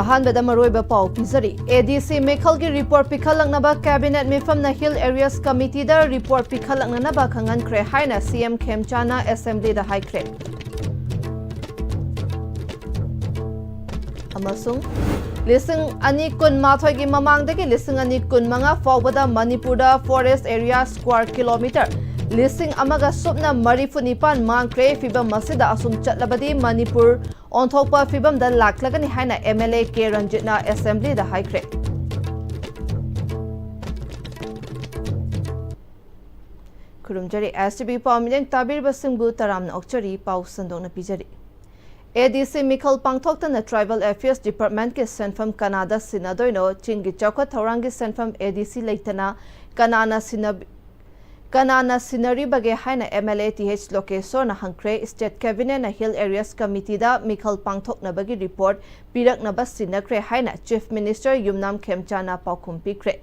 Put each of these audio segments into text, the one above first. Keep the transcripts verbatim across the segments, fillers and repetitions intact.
ꯑꯍꯥꯟꯕꯗ ꯃꯔꯨꯑꯣꯏꯕ ꯄꯥꯎ ꯄꯤꯖꯔꯤ꯫ ꯑꯦ ꯗꯤ ꯁꯤ ꯃꯤꯈꯜꯒꯤ ꯔꯤꯄꯣꯔꯠ ꯄꯤꯈꯠꯂꯛꯅꯕ ꯀꯦꯕꯤꯅꯦꯠ ꯃꯤꯐꯝꯅ ꯍꯤꯜ ꯑꯦꯔꯤꯌꯥꯁ ꯀꯃꯤꯇꯤꯗ ꯔꯤꯄꯣꯔꯠ ꯄꯤꯈꯠꯂꯛꯅꯅꯕ ꯈꯪꯍꯟꯈ꯭ꯔꯦ ꯍꯥꯏꯅ ꯁꯤ ꯑꯦꯝ ꯈꯦꯝꯆꯥꯅ ꯑꯦꯁꯦꯝꯕ꯭ꯂꯤꯗ ꯍꯥꯏꯈ꯭ꯔꯦ꯫ ꯑꯃꯁꯨꯡ ꯂꯤꯁꯤꯡ ꯑꯅꯤ ꯀꯨꯟꯃꯥꯊꯣꯏꯒꯤ ꯃꯃꯥꯡꯗꯒꯤ ꯂꯤꯁꯤꯡ ꯑꯅꯤ ꯀꯨꯟꯃꯉꯥ ꯐꯥꯎꯕꯗ ꯃꯅꯤꯄꯨꯔꯗ ꯐꯣꯔꯦꯁ ꯑꯦꯔꯤꯌꯥ ꯁ꯭ꯀ꯭ꯋꯥꯔ ꯀꯤꯂꯣꯃꯤꯇꯔ ꯂꯤꯁꯤꯡ ꯑꯃꯒ ꯁꯨꯞꯅ ꯃꯔꯤꯐꯨ ꯅꯤꯄꯥꯟ ꯃꯥꯡꯈ꯭ꯔꯦ꯫ ꯐꯤꯕꯝ ꯑꯁꯤꯗ ꯑꯁꯨꯝ ꯆꯠꯂꯕꯗꯤ ꯃꯅꯤꯄꯨꯔ ꯑꯣꯟꯊꯣꯛꯄ ꯐꯤꯕꯝꯗ ꯂꯥꯛꯂꯒꯅꯤ ꯍꯥꯏꯅ ꯑꯦꯝ ꯑꯦꯜ ꯑꯦ ꯀꯦ ꯔꯟꯖꯤꯠꯅ ꯑꯦꯁꯦꯝꯕ꯭ꯂꯤꯗ ꯍꯥꯏꯈ꯭ꯔꯦ꯫ ꯈꯨꯔꯨꯝꯖꯔꯤ꯫ ꯑꯦꯁ ꯇꯤ ꯚꯤ ꯄꯥꯎ ꯃꯤꯠꯌꯦꯡ ꯇꯥꯕꯤꯔꯤꯕꯁꯤꯡꯕꯨ ꯇꯔꯥꯝꯅ ꯑꯣꯛꯆꯔꯤ꯫ ꯄꯥꯎ ꯁꯟꯗꯣꯛꯅ ꯄꯤꯖꯔꯤ꯫ ꯑꯦ ꯗꯤ ꯁꯤ ꯃꯤꯈꯜ ꯄꯥꯡꯊꯣꯛꯇꯅ ꯇ꯭ꯔꯥꯏꯕꯦꯜ ꯑꯦꯐꯤꯌꯔꯁ ꯗꯤꯄꯥꯔꯠꯃꯦꯟꯠꯀꯤ ꯁꯦꯟꯐꯝ ꯀꯅꯥꯗ ꯁꯤꯟꯅꯗꯣꯏꯅꯣ? ꯆꯤꯡꯒꯤ ꯆꯥꯎꯈꯠ ꯊꯧꯔꯥꯡꯒꯤ ꯁꯦꯟꯐꯝ ꯑꯦ ꯗꯤ ꯁꯤ ꯂꯩꯇꯅ ꯀꯅꯥꯅ ꯁꯤꯟꯅ-, ꯀꯅꯥꯅ ꯁꯤꯟꯅꯔꯤꯕꯒꯦ ꯍꯥꯏꯅ M L A T H ꯂꯣꯀꯦꯁꯣꯔꯅ ꯍꯪꯈ꯭ꯔꯦ꯫ ꯁ꯭ꯇꯦꯠ ꯀꯦꯕꯤꯅꯦꯠꯅ ꯍꯤꯜ ꯑꯦꯔꯤꯌꯥꯁ ꯀꯃꯤꯇꯤꯗ ꯃꯤꯈꯜ ꯄꯥꯡꯊꯣꯛꯅꯕꯒꯤ ꯔꯤꯄꯣꯔꯠ ꯄꯤꯔꯛꯅꯕ ꯁꯤꯟꯅꯈ꯭ꯔꯦ ꯍꯥꯏꯅ ꯆꯤꯐ ꯃꯤꯅꯤꯁꯇꯔ ꯌꯨꯝꯅꯥꯝ ꯈꯦꯝꯆꯥꯅ ꯄꯥꯎꯈꯨꯝ ꯄꯤꯈ꯭ꯔꯦ꯫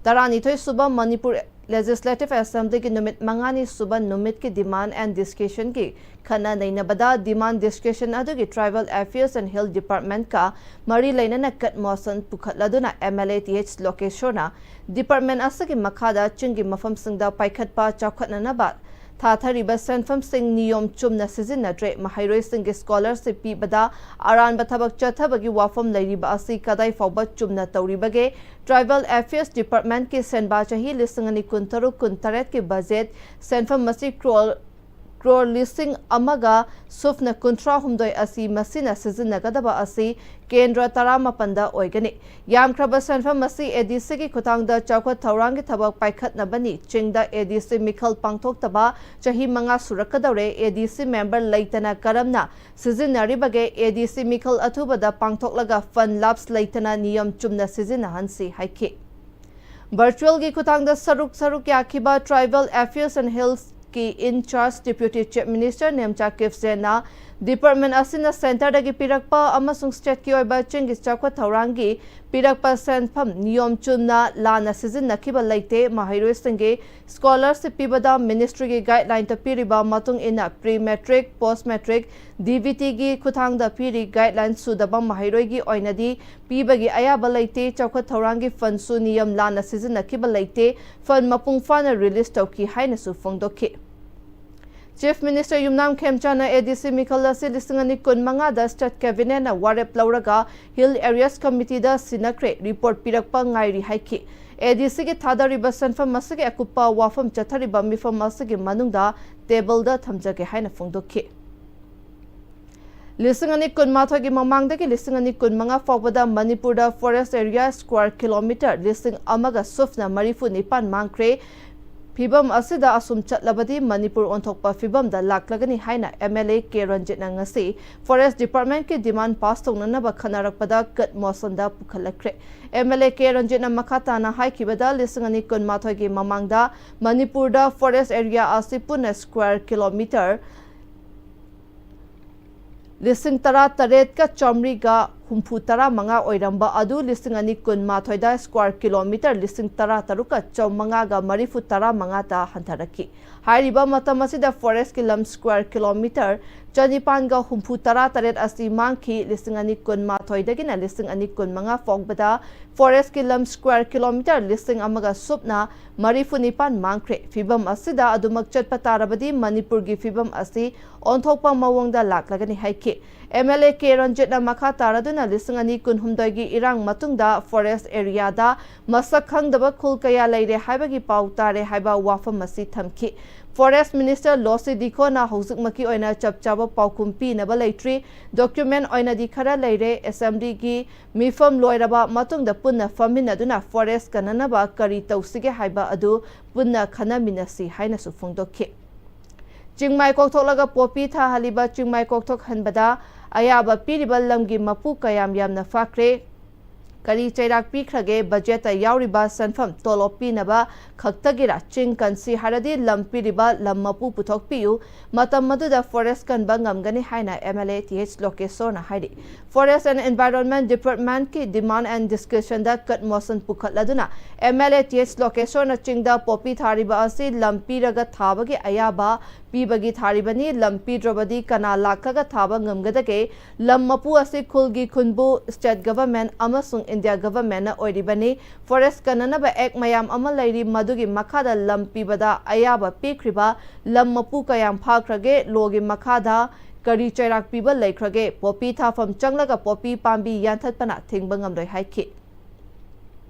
ꯇꯔꯥꯅꯤꯊꯣꯏ ꯁꯨꯕ ꯃꯅꯤꯄꯨꯔ ꯂꯦꯖꯤꯁꯂꯦꯇꯤꯚ ꯑꯦꯁꯦꯝꯕ꯭ꯂꯤꯒꯤ ꯅꯨꯃꯤꯠ ꯃꯉꯥꯅꯤ ꯁꯨꯕ ꯅꯨꯃꯤꯠꯀꯤ ꯗꯤꯃꯥꯟ ꯑꯦꯟ ꯗꯤꯁꯀꯁꯟꯒꯤ ꯈꯟꯅ ꯅꯩꯅꯕꯗ ꯗꯤꯃꯥꯟ ꯗꯤꯁꯀꯁꯟ ꯑꯗꯨꯒꯤ ꯇ꯭ꯔꯥꯏꯕꯦꯜ ꯑꯦꯐꯤꯌꯔꯁ ꯑꯦꯟ ꯍꯤꯜ ꯗꯤꯄꯥꯔꯠꯃꯦꯟꯠꯀ ꯃꯔꯤ ꯂꯩꯅꯅ ꯀꯠ ꯃꯣꯁꯟ ꯄꯨꯈꯠꯂꯗꯨꯅ M L A T H ꯂꯣꯀꯦꯁꯣꯔꯅ ꯗꯤꯄꯥꯔꯠꯃꯦꯟꯠ ꯑꯁꯤꯒꯤ ꯃꯈꯥꯗ ꯆꯤꯡꯒꯤ ꯃꯐꯝꯁꯤꯡꯗ ꯄꯥꯏꯈꯠꯄ ꯆꯥꯎꯈꯠꯅꯅꯕ ꯊꯥꯊꯔꯤꯕ ꯁꯦꯟꯐꯝꯁꯤꯡ ꯅꯤꯌꯣꯝ ꯆꯨꯝꯅ ꯁꯤꯖꯤꯟꯅꯗ꯭ꯔꯦ, ꯃꯍꯩꯔꯣꯏꯁꯤꯡꯒꯤ ꯁ꯭ꯀꯣꯂꯔꯁꯤꯞ ꯄꯤꯕꯗ ꯑꯔꯥꯟꯕ ꯊꯕꯛ ꯆꯠꯊꯕꯒꯤ ꯋꯥꯐꯝ ꯂꯩꯔꯤꯕ ꯑꯁꯤ ꯀꯗꯥꯏ ꯐꯥꯎꯕ ꯆꯨꯝꯅ ꯇꯧꯔꯤꯕꯒꯦ? ꯇ꯭ꯔꯥꯏꯕꯦꯜ ꯑꯦꯐꯤꯌꯔꯁ ꯗꯤꯄꯥꯔꯠꯃꯦꯟꯠꯀꯤ ꯁꯦꯟꯕꯥ ꯆꯍꯤ ꯂꯤꯁꯤꯡ ꯑꯅꯤ ꯀꯨꯟꯇꯔꯨꯛ ꯀꯨꯟꯇꯔꯦꯠꯀꯤ ꯕꯖꯦꯠ ꯁꯦꯟꯐꯝ ꯑꯁꯤ ꯀ꯭ꯔꯣꯔ, ꯀ꯭ꯔꯣꯔ ꯂꯤꯁꯤꯡ ꯑꯃꯒ ꯁꯨꯞꯅ ꯀꯨꯟꯊ꯭ꯔꯥ ꯍꯨꯝꯗꯣꯏ ꯑꯁꯤ ꯃꯁꯤꯅ ꯁꯤꯖꯤꯟꯅꯒꯗꯕ ꯑꯁꯤ ꯀꯦꯟꯗ꯭ꯔ ꯇꯔꯥꯃꯥꯄꯟꯗ ꯑꯣꯏꯒꯅꯤ꯫ ꯌꯥꯝꯈ꯭ꯔꯕ ꯁꯦꯟꯐꯝ ꯑꯁꯤ ꯑꯦ ꯗꯤ ꯁꯤꯒꯤ ꯈꯨꯠꯊꯥꯡꯗ ꯆꯥꯎꯈꯠ ꯊꯧꯔꯥꯡꯒꯤ ꯊꯕꯛ ꯄꯥꯏꯈꯠꯅꯕꯅꯤ꯫ ꯆꯤꯡꯗ ꯑꯦ ꯗꯤ ꯁꯤ ꯃꯤꯈꯜ ꯄꯥꯡꯊꯣꯛꯇꯕ ꯆꯍꯤ ꯃꯉꯥ ꯁꯨꯔꯛꯀꯗꯧꯔꯦ꯫ ꯑꯦ ꯗꯤ ꯁꯤ ꯃꯦꯝꯕꯔ ꯂꯩꯇꯅ ꯀꯔꯝꯅ ꯁꯤꯖꯤꯟꯅꯔꯤꯕꯒꯦ? ꯑꯦ ꯗꯤ ꯁꯤ ꯃꯤꯈꯜ ꯑꯊꯨꯕꯗ ꯄꯥꯡꯊꯣꯛꯂꯒ ꯐꯟꯗ ꯂꯥꯞꯁ ꯂꯩꯇꯅ ꯅꯤꯌꯝ ꯆꯨꯝꯅ ꯁꯤꯖꯤꯟꯅꯍꯟꯁꯤ ꯍꯥꯏꯈꯤ꯫ ꯚꯔꯆꯨꯑꯦꯜꯒꯤ ꯈꯨꯠꯊꯥꯡꯗ ꯁꯔꯨꯛ ꯁꯔꯨꯛ ꯌꯥꯈꯤꯕ ꯇ꯭ꯔꯥꯏꯕꯦꯜ ꯑꯦꯐꯤꯌꯔꯁ ꯑꯦꯟ ꯍꯤꯜꯁꯀꯤ in charge deputy chief minister Nemcha ꯀꯤꯞꯖꯦꯟꯅ ꯗꯤꯄꯥꯔꯠꯃꯦꯟꯠ ꯑꯁꯤꯅ ꯁꯦꯟꯇꯔꯗꯒꯤ ꯄꯤꯔꯛꯄ ꯑꯃꯁꯨꯡ ꯁ꯭ꯇꯦꯠꯀꯤ ꯑꯣꯏꯕ ꯆꯤꯡꯒꯤ ꯆꯥꯎꯈꯠ ꯊꯧꯔꯥꯡꯒꯤ ꯄꯤꯔꯛꯄ ꯁꯦꯟꯐꯝ ꯅꯤꯌꯣꯝ ꯆꯨꯝꯅ ꯂꯥꯟꯅ ꯁꯤꯖꯤꯟꯅꯈꯤꯕ ꯂꯩꯇꯦ꯫ ꯃꯍꯩꯔꯣꯏꯁꯤꯡꯒꯤ scholarship ꯄꯤꯕꯗ ministry ꯒꯤ guideline ꯇ ꯄꯤꯔꯤꯕ ꯃꯇꯨꯡ ꯏꯟꯅ pre matric, post matric, D B T ꯒꯤ ꯈꯨꯠꯊꯥꯡꯗ ꯄꯤꯔꯤ꯫ Guideline ꯁꯨꯗꯕ ꯃꯍꯩꯔꯣꯏꯒꯤ ꯑꯣꯏꯅꯗꯤ ꯄꯤꯕꯒꯤ ꯑꯌꯥꯕ ꯂꯩꯇꯦ꯫ ꯆꯥꯎꯈꯠ ꯊꯧꯔꯥꯡꯒꯤ fund ꯁꯨ ꯅꯤꯌꯝ ꯂꯥꯟꯅ ꯁꯤꯖꯤꯟꯅꯈꯤꯕ ꯂꯩꯇꯦ꯫ Fund ꯃꯄꯨꯡ ꯐꯥꯅ release ꯇꯧꯈꯤ ꯍꯥꯏꯅꯁꯨ ꯐꯣꯡꯗꯣꯛꯈꯤ꯫ Chief Minister Yumnam ꯈꯦꯝꯆꯥꯟꯅ A D C ꯃꯤꯈꯜ ꯑꯁꯤ ꯂꯤꯁꯤꯡ ꯑꯅꯤ ꯀꯨꯟ ꯃꯉꯥꯗ State Cabinet ꯅ ꯋꯥꯔꯦꯞ ꯂꯧꯔꯒ Hill Areas Committee ꯗ ꯁꯤꯟꯅꯈ꯭ꯔꯦ, report ꯄꯤꯔꯛꯄ ꯉꯥꯏꯔꯤ ꯍꯥꯏꯈꯤ꯫ A D C ꯒꯤ ꯊꯥꯗꯔꯤꯕ ꯁꯦꯟꯐꯝ ꯑꯁꯤꯒꯤ ꯑꯀꯨꯞꯄ ꯋꯥꯐꯝ ꯆꯠꯊꯔꯤꯕ ꯃꯤꯐꯝ ꯑꯁꯤꯒꯤ ꯃꯅꯨꯡꯗ table ꯗ ꯊꯝꯖꯒꯦ ꯍꯥꯏꯅ ꯐꯣꯡꯗꯣꯛꯈꯤ꯫ ꯂꯤꯁꯤꯡ ꯑꯅꯤ ꯀꯨꯟꯃꯥꯊꯣꯏꯒꯤ ꯃꯃꯥꯡꯗꯒꯤ ꯂꯤꯁꯤꯡ ꯑꯅꯤ ꯀꯨꯟꯃꯉꯥ ꯐꯥꯎꯕꯗ ꯃꯅꯤꯄꯨꯔꯗ forest area square kilometre ꯂꯤꯁꯤꯡ ꯑꯃꯒ ꯁꯨꯞꯅ ꯃꯔꯤꯐꯨ ꯅꯤꯄꯥꯟ ꯃꯥꯡꯈ꯭ꯔꯦ꯫ ꯐꯤꯚꯝ ꯑꯁꯤꯗ ꯑꯁꯨꯝ ꯆꯠꯂꯕꯗꯤ ꯃꯅꯤꯄꯨꯔ ꯑꯣꯟꯊꯣꯛꯄ ꯐꯤꯚꯝꯗ ꯂꯥꯛꯂꯒꯅꯤ ꯍꯥꯏꯅ M L A K ꯔꯟꯖꯤꯠꯅ ꯉꯁꯤ Forest Department ꯀꯤ demand pass ꯇꯧꯅꯅꯕ ꯈꯟꯅꯔꯛꯄꯗ cut motion the ꯄꯨꯈꯠꯂꯛꯈ꯭ꯔꯦ꯫ M L A K ꯔꯟꯖꯤꯠꯅ ꯃꯈꯥ ꯇꯥꯅ ꯍꯥꯏꯈꯤꯕꯗ, ꯂꯤꯁꯤꯡ ꯑꯅꯤ ꯀꯨꯟꯃꯥꯊꯣꯏꯒꯤ ꯃꯃꯥꯡꯗ ꯃꯅꯤꯄꯨꯔꯗ forest area ꯑꯁꯤ ꯄꯨꯟꯅ square kilometre ꯂꯤꯁꯤꯡ ꯇꯔꯥ ꯇꯔꯦꯠꯀ ꯆꯥꯃꯔꯤꯒ ꯍꯨꯝꯐꯨ ꯇꯔꯥ ꯃꯉꯥ ꯑꯣꯏꯔꯝꯕ ꯑꯗꯨ ꯂꯤꯁꯤꯡ ꯑꯅꯤ ꯀꯨꯟꯃꯥꯊꯣꯏꯗ square kilometre ꯂꯤꯁꯤꯡ ꯇꯔꯥ ꯇꯔꯨꯛꯀ ꯆꯥꯃꯉꯥꯒ ꯃꯔꯤꯐꯨ ꯇꯔꯥ ꯃꯉꯥꯗ ꯍꯟꯊꯔꯛꯈꯤ꯫ ꯍꯥꯏꯔꯤꯕ ꯃꯇꯝ ꯑꯁꯤꯗ forest ꯀꯤ ꯂꯝ square kilometre ꯆꯅꯤꯄꯥꯟꯒ ꯍꯨꯝꯐꯨ ꯇꯔꯥ ꯇꯔꯦꯠ ꯑꯁꯤ ꯃꯥꯡꯈꯤ꯫ ꯂꯤꯁꯤꯡ ꯑꯅꯤ ꯀꯨꯟꯃꯥꯊꯣꯏꯗꯒꯤꯅ ꯂꯤꯁꯤꯡ ꯑꯅꯤ ꯀꯨꯟꯃꯉꯥ ꯐꯥꯎꯕꯗ forest ꯀꯤ ꯂꯝ square kilometre ꯂꯤꯁꯤꯡ ꯑꯃꯒ ꯁꯨꯞꯅ ꯃꯔꯤꯐꯨ ꯅꯤꯄꯥꯟ ꯃꯥꯡꯈ꯭ꯔꯦ꯫ ꯐꯤꯚꯝ ꯑꯁꯤꯗ ꯑꯗꯨꯃꯛ ꯆꯠꯄ ꯇꯥꯔꯕꯗꯤ ꯃꯅꯤꯄꯨꯔꯒꯤ ꯐꯤꯚꯝ ꯑꯁꯤ ꯑꯣꯟꯊꯣꯛꯄ ꯃꯑꯣꯡꯗ ꯂꯥꯛꯂꯒꯅꯤ ꯍꯥꯏꯈꯤ꯫ M L A K ꯔꯟꯖꯤꯠꯅ ꯃꯈꯥ ꯇꯥꯔꯗꯨꯅ ꯂꯤꯁꯤꯡ ꯑꯅꯤ ꯀꯨꯟꯍꯨꯝꯗꯣꯏꯒꯤ ꯏꯔꯥꯡ ꯃꯇꯨꯡꯗ forest area ꯗ ꯃꯁꯛ ꯈꯪꯗꯕ ꯈꯨꯜ ꯀꯌꯥ ꯂꯩꯔꯦ ꯍꯥꯏꯕꯒꯤ ꯄꯥꯎ ꯇꯥꯔꯦ ꯍꯥꯏꯕ ꯋꯥꯐꯝ ꯑꯁꯤ ꯊꯝꯈꯤ꯫ Forest Minister ꯂꯣꯁꯤ ꯗꯤꯈꯣꯅ ꯍꯧꯖꯤꯛꯃꯛꯀꯤ ꯑꯣꯏꯅ ꯆꯞ ꯆꯥꯕ ꯄꯥꯎꯈꯨꯝ ꯄꯤꯅꯕ ꯂꯩꯇ꯭ꯔꯤ꯫ Document ꯑꯣꯏꯅꯗꯤ ꯈꯔ ꯂꯩꯔꯦ꯫ Assembly ꯒꯤ ꯃꯤꯐꯝ ꯂꯣꯏꯔꯕ ꯃꯇꯨꯡꯗ ꯄꯨꯟꯅ ꯐꯝꯃꯤꯟꯅꯗꯨꯅ forest ꯀꯟꯅꯅꯕ ꯀꯔꯤ ꯇꯧꯁꯤꯒꯦ ꯍꯥꯏꯕ ꯑꯗꯨ ꯄꯨꯟꯅ ꯈꯟꯅꯃꯤꯟꯅꯁꯤ ꯍꯥꯏꯅꯁꯨ ꯐꯣꯡꯗꯣꯛꯈꯤ꯫ ꯆꯤꯡꯃꯥꯏ ꯀꯣꯛꯊꯣꯛꯂꯒ ꯄꯣꯄꯤ ꯊꯥꯍꯜꯂꯤꯕ ꯆꯤꯡꯃꯥꯏ ꯀꯣꯛꯊꯣꯛꯍꯟꯕꯗ ꯑꯌꯥꯕ ꯄꯤꯔꯤꯕ ꯂꯝꯒꯤ ꯃꯄꯨ ꯀꯌꯥꯝ ꯌꯥꯝꯅ ꯐꯥꯈ꯭ꯔꯦ? ꯀꯔꯤ ꯆꯩꯔꯥꯛ ꯄꯤꯈ꯭ꯔꯒꯦ? ꯕꯖꯦꯠꯇ ꯌꯥꯎꯔꯤꯕ ꯁꯦꯟꯐꯝ ꯇꯣꯂꯣꯞ ꯄꯤꯅꯕ ꯈꯛꯇꯒꯤꯔ? ꯆꯤꯡ ꯀꯟꯁꯤ ꯍꯥꯏꯔꯗꯤ ꯂꯝ ꯄꯤꯔꯤꯕ ꯂꯝ ꯃꯄꯨ ꯄꯨꯊꯣꯛꯄꯤꯌꯨ꯫ ꯃꯇꯝ ꯑꯗꯨꯗ ꯐꯣꯔꯦꯁ ꯀꯟꯕ ꯉꯝꯒꯅꯤ ꯍꯥꯏꯅ MLA TH ꯂꯣꯀꯦꯁꯣꯔꯅ ꯍꯥꯏꯔꯤ꯫ Forest and Environment Department ꯀꯤ demand and discussion the cut motion ꯄꯨꯈꯠꯂꯗꯨꯅ MLA TH ꯂꯣꯀꯦꯁꯣꯔꯅ ꯆꯤꯡꯗ ꯄꯣꯄꯤ ꯊꯥꯔꯤꯕ ꯑꯁꯤ ꯂꯝ ꯄꯤꯔꯒ ꯊꯥꯕꯒꯤ ꯑꯌꯥꯕ ꯄꯤꯕꯒꯤ ꯊꯥꯔꯤꯕꯅꯤ꯫ ꯂꯝ ꯄꯤꯗ꯭ꯔꯕꯗꯤ ꯀꯅꯥ ꯂꯥꯛꯂꯒ ꯊꯥꯕ ꯉꯝꯒꯗꯒꯦ? ꯂꯝ ꯃꯄꯨ ꯑꯁꯤ ꯈꯨꯜꯒꯤ ꯈꯨꯟꯕꯨ, state government ꯑꯃꯁꯨꯡ India government ꯅ ꯑꯣꯏꯔꯤꯕꯅꯤ꯫ Forest ꯀꯟꯅꯅꯕ act ꯃꯌꯥꯝ ꯑꯃ ꯂꯩꯔꯤ, ꯃꯗꯨꯒꯤ ꯃꯈꯥꯗ ꯂꯝ ꯄꯤꯕꯗ ꯑꯌꯥꯕ ꯄꯤꯈ꯭ꯔꯤꯕ ꯂꯝ ꯃꯄꯨ ꯀꯌꯥꯝ ꯐꯥꯈ꯭ꯔꯒꯦ? Law ꯒꯤ ꯃꯈꯥꯗ ꯀꯔꯤ ꯆꯩꯔꯥꯛ ꯄꯤꯕ ꯂꯩꯈ꯭ꯔꯒꯦ? ꯄꯣꯄꯤ ꯊꯥꯐꯝ ꯆꯪꯂꯒ ꯄꯣꯄꯤ ꯄꯥꯝꯕꯤ ꯌꯥꯟꯊꯠꯄꯅ ꯊꯤꯡꯕ ꯉꯝꯂꯣꯏ ꯍꯥꯏꯈꯤ꯫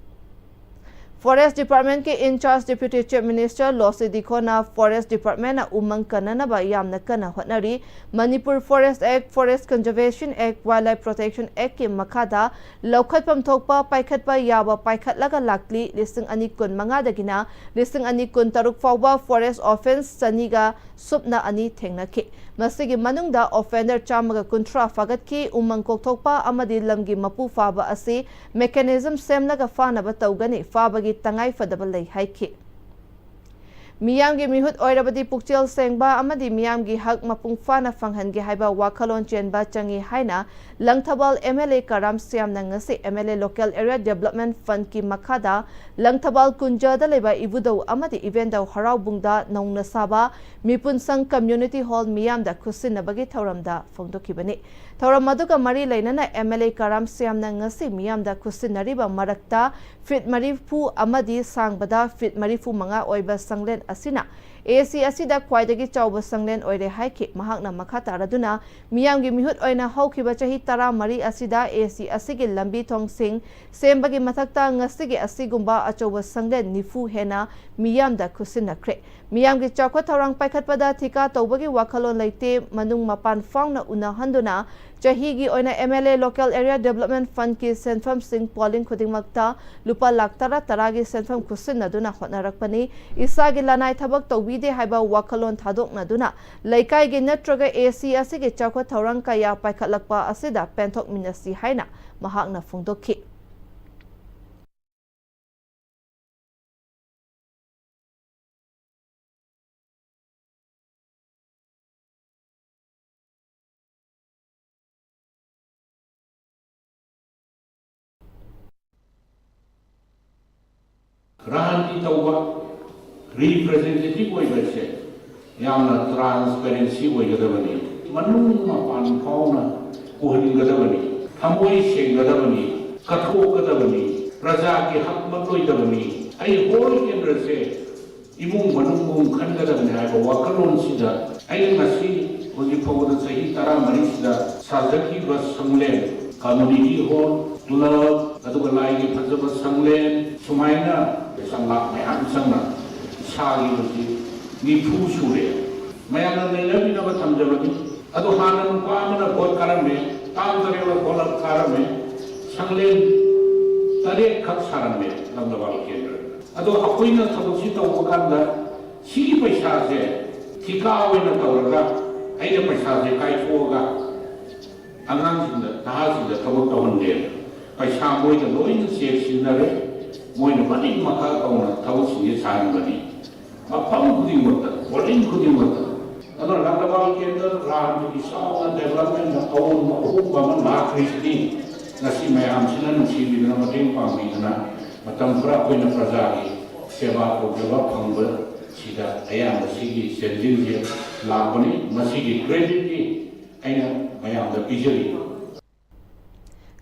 Forest Department ꯀꯤ in charge Deputy Chief Minister ꯂꯣꯁꯤ ꯗꯤꯈꯣꯅ Forest Department ꯅ ꯎꯃꯪ ꯀꯟꯅꯅꯕ ꯌꯥꯝꯅ ꯀꯟꯅ ꯍꯣꯠꯅꯔꯤ꯫ Manipur Forest Act, Forest Conservation Act, Wildlife Protection Act ꯀꯤ ꯃꯈꯥꯗ ꯂꯧꯈꯠꯐꯝ ꯊꯣꯛꯄ ꯄꯥꯏꯈꯠꯄ ꯌꯥꯕ ꯄꯥꯏꯈꯠꯂꯒ ꯂꯥꯛꯂꯤ꯫ ꯂꯤꯁꯤꯡ ꯑꯅꯤ ꯀꯨꯟ ꯃꯉꯥꯗꯒꯤꯅ ꯂꯤꯁꯤꯡ ꯑꯅꯤ ꯀꯨꯟ ꯇꯔꯨꯛ ꯐꯥꯎꯕ forest offence ꯆꯅꯤꯒ ꯁꯨꯞꯅ ꯑꯅꯤ ꯊꯦꯡꯅꯈꯤ꯫ ꯃꯁꯤꯒꯤ ꯃꯅꯨꯡꯗ offender ꯆꯥꯝꯃꯒ ꯀꯨꯟꯊ꯭ꯔꯥ ꯐꯥꯒꯠꯈꯤ꯫ ꯎꯃꯪ ꯀꯣꯛꯊꯣꯛꯄ ꯑꯃꯗꯤ ꯂꯝꯒꯤ ꯃꯄꯨ ꯐꯥꯕ ꯑꯁꯤ mechanism ꯁꯦꯝꯂꯒ ꯐꯥꯅꯕ ꯇꯧꯒꯅꯤ, ꯐꯥꯕꯒꯤ ꯇꯉꯥꯏ ꯐꯗꯕ ꯂꯩ ꯍꯥꯏꯈꯤ꯫ ꯃꯤꯌꯥꯝꯒꯤ ꯃꯤꯍꯨꯠ ꯑꯣꯏꯔꯕꯗꯤ ꯄꯨꯛꯆꯦꯜ ꯁꯦꯡꯕ ꯑꯃꯗꯤ ꯃꯤꯌꯥꯝꯒꯤ ꯍꯛ ꯃꯄꯨꯡ ꯐꯥꯅ ꯐꯪꯍꯟꯒꯦ ꯍꯥꯏꯕ ꯋꯥꯈꯜꯂꯣꯟ ꯆꯦꯟꯕ ꯆꯪꯏ ꯍꯥꯏꯅ ꯂꯪꯊꯕꯥꯜ MLA ꯀꯔꯥꯝ ꯁ꯭ꯌꯥꯝꯅ ꯉꯁꯤ MLA Local Area Development Fund ꯀꯤ ꯃꯈꯥꯗ ꯂꯪꯊꯕꯥꯜ ꯀꯨꯟꯖꯗ ꯂꯩꯕ ꯏꯕꯨꯙꯧ ꯑꯃꯗꯤ ꯏꯕꯦꯟꯙꯧ ꯍꯔꯥꯎꯕꯨꯡꯗ ꯅꯧꯅ ꯁꯥꯕ ꯃꯤꯄꯨꯟ ꯁꯪ Community Hall ꯃꯤꯌꯥꯝꯗ ꯈꯨꯠꯁꯤꯟꯅꯕꯒꯤ ꯊꯧꯔꯝꯗ ꯐꯣꯡꯗꯣꯛꯈꯤꯕꯅꯤ꯫ ꯊꯧꯔꯝ ꯑꯗꯨꯒ ꯃꯔꯤ ꯂꯩꯅꯅ MLA ꯀꯔꯥꯝ ꯁ꯭ꯌꯥꯝꯅ ꯉꯁꯤ ꯃꯤꯌꯥꯝꯗ ꯈꯨꯠꯁꯤꯟꯅꯔꯤꯕ ꯃꯔꯛꯇ feet ꯃꯔꯤꯐꯨ ꯑꯃꯗꯤ ꯁꯥꯡꯕꯗ feet ꯃꯔꯤꯐꯨ ꯃꯉꯥ ꯑꯣꯏꯕ ꯁꯪꯂꯦꯟ ꯑꯁꯤꯅ AC ꯑꯁꯤꯗ ꯈ꯭ꯋꯥꯏꯗꯒꯤ ꯆꯥꯎꯕ ꯁꯪꯂꯦꯟ ꯑꯣꯏꯔꯦ ꯍꯥꯏꯈꯤ꯫ ꯃꯍꯥꯛꯅ ꯃꯈꯥ ꯇꯥꯔꯗꯨꯅ ꯃꯤꯌꯥꯝꯒꯤ ꯃꯤꯍꯨꯠ ꯑꯣꯏꯅ ꯍꯧꯈꯤꯕ ꯆꯍꯤ ꯇꯔꯥꯃꯔꯤ ꯑꯁꯤꯗ AC ꯑꯁꯤꯒꯤ ꯂꯝꯕꯤ ꯊꯣꯡꯁꯤꯡ ꯁꯦꯝꯕꯒꯤ ꯃꯊꯛꯇ ꯉꯁꯤꯒꯤ ꯑꯁꯤꯒꯨꯝꯕ ꯑꯆꯧꯕ ꯁꯪꯂꯦꯟ ꯅꯤꯐꯨ ꯍꯦꯟꯅ ꯃꯤꯌꯥꯝꯗ ꯈꯨꯠꯁꯤꯟꯅꯈ꯭ꯔꯦ꯫ ꯃꯤꯌꯥꯝꯒꯤ ꯆꯥꯎꯈꯠ ꯊꯧꯔꯥꯡ ꯄꯥꯏꯈꯠꯄꯗ ꯊꯤꯀꯥ ꯇꯧꯕꯒꯤ ꯋꯥꯈꯜꯂꯣꯟ ꯂꯩꯇꯦ꯫ ꯃꯅꯨꯡ ꯃꯄꯥꯟ ꯐꯥꯎꯅ ꯎꯅꯍꯟꯗꯨꯅ ꯆꯍꯤꯒꯤ ꯑꯣꯏꯅ MLA Local Area Development Fund ꯀꯤ ꯁꯦꯟꯐꯝꯁꯤꯡ polling ꯈꯨꯗꯤꯡꯃꯛꯇ ꯂꯨꯄꯥ ꯂꯥꯈ ꯇꯔꯥ ꯇꯔꯥꯒꯤ ꯁꯦꯟꯐꯝ ꯈꯨꯠꯁꯤꯟꯅꯗꯨꯅ ꯍꯣꯠꯅꯔꯛꯄꯅꯤ꯫ ꯏꯁꯥꯒꯤ ꯂꯅꯥꯏ ꯊꯕꯛ ꯇꯧꯕꯤꯗꯦ ꯍꯥꯏꯕ ꯋꯥꯈꯜꯂꯣꯟ ꯊꯥꯗꯣꯛꯅꯗꯨꯅ ꯂꯩꯀꯥꯏꯒꯤ ꯅꯠꯇ꯭ꯔꯒ AC ꯑꯁꯤꯒꯤ ꯆꯥꯎꯈꯠ ꯊꯧꯔꯥꯡ ꯀꯌꯥ ꯄꯥꯏꯈꯠꯂꯛꯄ ꯑꯁꯤꯗ ꯄꯦꯟꯊꯣꯛꯃꯤꯟꯅꯁꯤ ꯍꯥꯏꯅ ꯃꯍꯥꯛꯅ ꯐꯣꯡꯗꯣꯛꯈꯤ꯫ ꯔꯥꯖꯅꯤꯇꯤ ꯇꯧꯕ ꯔꯤꯄ꯭ꯔꯖꯦꯟꯇꯦꯇꯤꯚ ꯑꯣꯏꯕꯁꯦ ꯌꯥꯝꯅ ꯇ꯭ꯔꯥꯟꯁꯄꯦꯔꯦꯟꯁꯤ ꯑꯣꯏꯒꯗꯕꯅꯤ, ꯃꯅꯨꯡ ꯃꯄꯥꯟ ꯐꯥꯎꯅ ꯎꯍꯟꯒꯗꯕꯅꯤ, ꯊꯃꯣꯏ ꯁꯦꯡꯒꯗꯕꯅꯤ, ꯀꯠꯊꯣꯛꯀꯗꯕꯅꯤ, ꯄ꯭ꯔꯖꯥꯒꯤ ꯍꯛꯃꯛꯂꯣꯏꯗꯕꯅꯤ꯫ ꯑꯩ ꯍꯣꯜ ꯀꯦꯟꯗ꯭ꯔꯁꯦ ꯏꯃꯨꯡ ꯃꯅꯨꯡꯒꯨꯝ ꯈꯟꯒꯗꯕꯅꯤ ꯍꯥꯏꯕ ꯋꯥꯈꯜꯂꯣꯟꯁꯤꯗ ꯑꯩꯅ ꯉꯁꯤ ꯍꯧꯖꯤꯛ ꯐꯥꯎꯕꯗ ꯆꯍꯤ ꯇꯔꯥꯃꯔꯤꯁꯤꯗ ꯁꯥꯖꯈꯤꯕ ꯁꯪꯂꯦꯟ, ꯀꯝꯃ꯭ꯌꯨꯅꯤꯇꯤ ꯍꯣꯜ, ꯀ꯭ꯂꯕ, ꯑꯗꯨꯒ ꯂꯥꯏꯒꯤ ꯐꯖꯕ ꯁꯪꯂꯦꯟ, ꯁꯨꯃꯥꯏꯅ ꯄꯩꯁꯥ ꯂꯥꯛ ꯃꯌꯥꯝ ꯆꯪꯅ ꯁꯥꯈꯤꯕꯁꯤ ꯅꯤꯐꯨ ꯁꯨꯔꯦ꯫ ꯃꯌꯥꯝꯅ ꯅꯩꯅꯕꯤꯅꯕ ꯊꯝꯖꯕꯅꯤ꯫ ꯑꯗꯣ ꯍꯥꯟꯅ ꯅꯨꯄꯥ ꯑꯃꯅ ꯚꯣꯠ ꯀꯥꯔꯝꯃꯦ, ꯇꯥꯡ ꯇꯔꯦꯠꯂ ꯚꯣꯠ ꯀꯥꯔꯝꯃꯦ, ꯁꯪꯂꯦꯟ ꯇꯔꯦꯠꯈꯛ ꯁꯥꯔꯝꯃꯦ ꯂꯪꯗꯕꯥꯜ ꯀꯦꯟꯗ꯭ꯔ꯫ ꯑꯗꯣ ꯑꯩꯈꯣꯏꯅ ꯊꯕꯛꯁꯤ ꯇꯧꯕ ꯀꯥꯟꯗ ꯁꯤꯒꯤ ꯄꯩꯁꯥꯁꯦ ꯊꯤꯀꯥ ꯑꯣꯏꯅ ꯇꯧꯔꯒ ꯑꯩꯅ ꯄꯩꯁꯥꯁꯦ ꯀꯥꯏꯊꯣꯛꯑꯒ ꯑꯉꯥꯡꯁꯤꯡꯗ, ꯅꯍꯥꯁꯤꯡꯗ ꯊꯕꯛ ꯇꯧꯍꯟꯗꯦꯕ꯫ ꯄꯩꯁꯥ ꯃꯣꯏꯗ ꯂꯣꯏꯅ ꯆꯦꯛ ꯁꯤꯟꯅꯔꯦ꯫ ꯃꯣꯏꯅ ꯃꯅꯤꯡ ꯃꯈꯥ ꯇꯧꯅ ꯊꯕꯛꯁꯤꯡꯁꯦ ꯁꯥꯍꯟꯕꯅꯤ꯫ ꯃꯐꯝ ꯈꯨꯗꯤꯡꯃꯛꯇ, ꯕꯣꯔꯗꯤꯡ ꯈꯨꯗꯤꯡꯃꯛꯇ꯫ ꯑꯗꯨꯅ ꯂꯪꯗꯕꯥꯜ ꯀꯦꯟꯗ꯭ꯔ ꯔꯥꯖꯅꯤꯇꯤ ꯆꯥꯎꯅ ꯗꯦꯕꯂꯞꯃꯦꯟꯗ ꯑꯑꯣꯟꯕ ꯑꯍꯣꯡꯕ ꯑꯃ ꯂꯥꯛꯈ꯭ꯔꯤꯁꯤꯗꯤ ꯉꯁꯤ ꯃꯌꯥꯝꯁꯤꯅ ꯅꯨꯡꯁꯤꯕꯤꯗꯅ ꯃꯇꯦꯡ ꯄꯥꯡꯕꯤꯗꯅ ꯃꯇꯝ ꯈꯔ ꯑꯩꯈꯣꯏꯅ ꯄ꯭ꯔꯖꯥꯒꯤ ꯁꯦꯕꯥ ꯇꯧꯖꯕ ꯐꯪꯕ ꯁꯤꯗ ꯑꯌꯥꯝꯕ ꯁꯤꯒꯤ ꯆꯦꯟꯖꯤꯡꯁꯦ ꯂꯥꯛꯄꯅꯤ꯫ ꯃꯁꯤꯒꯤ ꯀ꯭ꯔꯦꯗꯤꯠꯇꯤ ꯑꯩꯅ ꯃꯌꯥꯝꯗ ꯄꯤꯖꯔꯤ꯫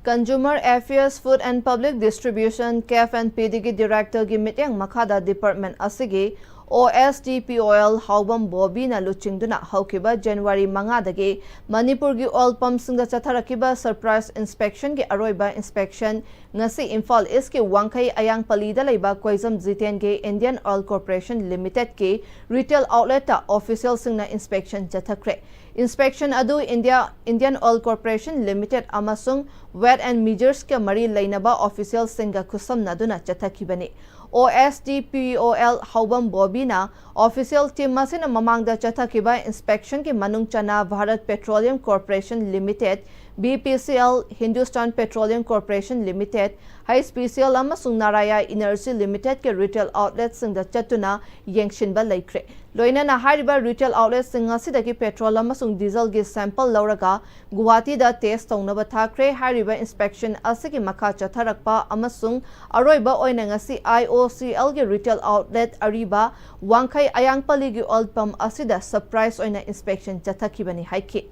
Consumer Affairs, Food and Public Distribution, CAF and P ꯗꯤꯒꯤ ꯗꯤꯔꯦꯛꯇꯔꯒꯤ ꯃꯤꯠꯌꯦꯡ ꯃꯈꯥꯗ ꯗꯤꯄꯥꯔꯠꯃꯦꯟ ꯑꯁꯤꯒꯤ ꯑꯣ ꯑꯦꯁ D P O L Haobam ꯕꯣꯕꯤꯅ ꯂꯨꯆꯤꯡꯗꯨꯅ ꯍꯧꯈꯤꯕ ꯖꯅꯋꯥꯔꯤ ꯃꯉꯥꯗꯒꯤ ꯃꯅꯤꯄꯨꯔꯒꯤ ꯑꯣꯏꯜ ꯄꯝꯁꯤꯡꯗ ꯆꯠꯊꯔꯛꯈꯤꯕ ꯁꯔꯄ꯭ꯔꯥꯏꯖ ꯏꯟꯁꯄꯦꯛꯁꯟꯒꯤ ꯑꯔꯣꯏꯕ ꯏꯟꯁꯄꯦꯛꯁꯟ ꯉꯁꯤ ꯏꯝꯐꯥꯜ ꯏꯁꯀꯤ ꯋꯥꯡꯈꯩ ꯑꯌꯥꯡꯄꯜꯂꯤꯗ ꯂꯩꯕ ꯀꯣꯏꯖꯝ ꯖꯤꯇꯦꯟꯒꯤ ꯏꯟꯗꯤꯌꯟ ꯑꯣꯏꯜ ꯀꯣꯔꯄꯣꯔꯦꯁꯟ ꯂꯤꯃꯤꯇꯦꯗꯀꯤ ꯔꯤꯇꯦꯜ ꯑꯥꯎꯠꯂꯦꯠꯇ ꯑꯣꯐꯤꯁꯤꯌꯦꯜꯁꯤꯡꯅ ꯏꯟꯁꯄꯦꯛꯁꯟ ꯆꯠꯊꯈ꯭ꯔꯦ꯫ ꯏꯟꯁꯄꯦꯛꯁꯟ ꯑꯗꯨ India, Indian Oil Corporation Limited ꯑꯃꯁꯨꯡ ꯋꯦꯠ ꯑꯦꯟ ꯃꯤꯖꯔꯁꯀ ꯃꯔꯤ ꯂꯩꯅꯕ ꯑꯣꯐꯤꯁꯤꯌꯦꯜꯁꯤꯡꯒ ꯈꯨꯠꯁꯝꯅꯗꯨꯅ ꯆꯠꯊꯈꯤꯕꯅꯤ꯫ ꯑꯣ ꯑꯦꯁ D P O L Haobam ꯕꯣꯕꯤꯅ ꯑꯣꯐꯤꯁꯤꯌꯦꯜ ꯇꯤꯝ ꯑꯁꯤꯅ ꯃꯃꯥꯡꯗ ꯆꯠꯊꯈꯤꯕ ꯏꯟꯁꯄꯦꯛꯁꯟꯒꯤ ꯃꯅꯨꯡ ꯆꯟꯅ Bharat Petroleum Corporation Limited, B P C L, Hindustan Petroleum Corporation Limited, H P C L ꯑꯃꯁꯨꯡ ꯅꯥꯔꯥꯌꯥ ꯏꯅꯔꯖꯤ ꯂꯤꯃꯤꯇꯦꯗꯀꯤ ꯔꯤꯇꯦꯜ ꯑꯥꯎꯠꯂꯦꯠꯁꯤꯡꯗ ꯆꯠꯇꯨꯅ ꯌꯦꯡꯁꯤꯟꯕ ꯂꯩꯈ꯭ꯔꯦ꯫ ꯂꯣꯏꯅꯅ ꯍꯥꯏꯔꯤꯕ retail outletꯁꯤꯡ ꯑꯁꯤꯗꯒꯤ petrol ꯑꯃꯁꯨꯡ dieselꯒꯤ sample ꯂꯧꯔꯒ ꯒꯨꯋꯥꯍꯥꯇꯤꯗ test ꯇꯧꯅꯕ ꯊꯥꯈ꯭ꯔꯦ꯫ ꯍꯥꯏꯔꯤꯕ inspection ꯑꯁꯤꯒꯤ ꯃꯈꯥ ꯆꯠꯊꯔꯛꯄ ꯑꯃꯁꯨꯡ ꯑꯔꯣꯏꯕ ꯑꯣꯏꯅ ꯉꯁꯤ IOCLꯒꯤ retail outlet ꯑꯔꯤꯕ ꯋꯥꯡꯈꯩ ꯑꯌꯥꯡꯄꯜꯂꯤꯒꯤ oil pump ꯑꯁꯤꯗ surprise ꯑꯣꯏꯅ inspection ꯆꯠꯊꯈꯤꯕꯅꯤ ꯍꯥꯏꯈꯤ꯫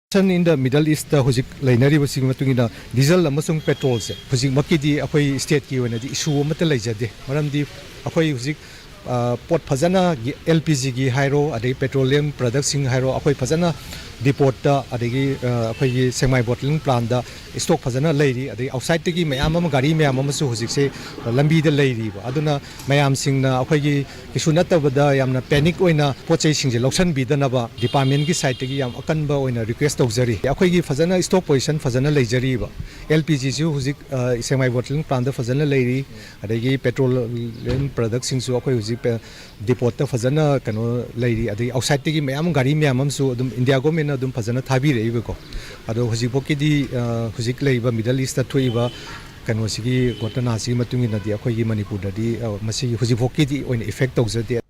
Situation in the Middle Eastꯇ ꯍꯧꯖꯤꯛ ꯂꯩꯅꯔꯤꯕꯁꯤꯒꯤ ꯃꯇꯨꯡ ꯏꯟꯅ diesel ꯑꯃꯁꯨꯡ petrolꯁꯦ ꯍꯧꯖꯤꯛꯃꯛꯀꯤꯗꯤ ꯑꯩꯈꯣꯏ stateꯀꯤ ꯑꯣꯏꯅꯗꯤ issue ꯑꯃꯠꯇ ꯂꯩꯖꯗꯦ꯫ ꯃꯔꯝꯗꯤ ꯑꯩꯈꯣꯏ ꯍꯧꯖꯤꯛ, ꯑ, ꯄꯣꯠ ꯐꯖꯅ ꯒꯤ-, LPGꯒꯤ ꯍꯥꯏꯔꯣ, ꯑꯗꯒꯤ petroleum productꯁꯤꯡ ꯍꯥꯏꯔꯣ, ꯑꯩꯈꯣꯏ ꯐꯖꯅ depotꯇ, ꯑꯗꯒꯤ, ꯑ, ꯑꯩꯈꯣꯏꯒꯤ ꯁꯦꯛꯃꯥꯏ bottling plantꯇ stock ꯐꯖꯅ ꯂꯩꯔꯤ꯫ ꯑꯗꯒꯤ outsideꯇꯒꯤ ꯃꯌꯥꯝ ꯑꯃ, ꯒꯥꯔꯤ ꯃꯌꯥꯝ ꯑꯃꯁꯨ ꯍꯧꯖꯤꯛꯁꯦ ꯂꯝꯕꯤꯗ ꯂꯩꯔꯤꯕ꯫ ꯑꯗꯨꯅ ꯃꯌꯥꯝꯁꯤꯡꯅ ꯑꯩꯈꯣꯏꯒꯤ ꯀꯩꯁꯨ ꯅꯠꯇꯕꯗ ꯌꯥꯝꯅ panic ꯑꯣꯏꯅ ꯄꯣꯠ ꯆꯩꯁꯤꯡꯁꯦ ꯂꯧꯁꯤꯟꯕꯤꯗꯅꯕ departmentꯀꯤ sideꯇꯒꯤ ꯌꯥꯝ ꯑꯀꯟꯕ ꯑꯣꯏꯅ request ꯇꯧꯖꯔꯤ꯫ ꯑꯩꯈꯣꯏꯒꯤ ꯐꯖꯅ stock position ꯐꯖꯅ ꯂꯩꯖꯔꯤꯕ꯫ LPGꯁꯨ ꯍꯧꯖꯤꯛ, ꯑ, ꯁꯦꯛꯃꯥꯏ bottling plantꯇ ꯐꯖꯅ ꯂꯩꯔꯤ, ꯑꯗꯒꯤ petroleum productꯁꯤꯡꯁꯨ ꯑꯩꯈꯣꯏ ꯍꯧꯖꯤꯛ, ꯑ, depotꯇ ꯐꯖꯅ ꯀꯩꯅꯣ ꯂꯩꯔꯤ, ꯑꯗꯒꯤ outsideꯇꯒꯤ ꯃꯌꯥꯝ, ꯒꯥꯔꯤ ꯃꯌꯥꯝ ꯑꯃꯁꯨ ꯑꯗꯨꯝ India governmentꯅ ꯑꯗꯨꯝ ꯐꯖꯅ ꯊꯥꯕꯤꯔꯛꯏꯕꯀꯣ꯫ ꯑꯗꯣ ꯍꯧꯖꯤꯛꯐꯥꯎꯒꯤꯗꯤ, ꯑ, ꯍꯧꯖꯤꯛ ꯂꯩꯔꯤꯕ Middle Eastꯇ ꯊꯣꯛꯏꯕ ꯀꯩꯅꯣꯁꯤꯒꯤ ꯒꯣꯇꯅꯥꯁꯤꯒꯤ ꯃꯇꯨꯡ ꯏꯟꯅꯗꯤ ꯑꯩꯈꯣꯏꯒꯤ ꯃꯅꯤꯄꯨꯔꯗꯗꯤ, ꯑ, ꯃꯁꯤꯒꯤ ꯍꯧꯖꯤꯛꯐꯥꯎꯒꯤꯗꯤ ꯑꯣꯏꯅ effect ꯇꯧꯖꯗꯦ꯫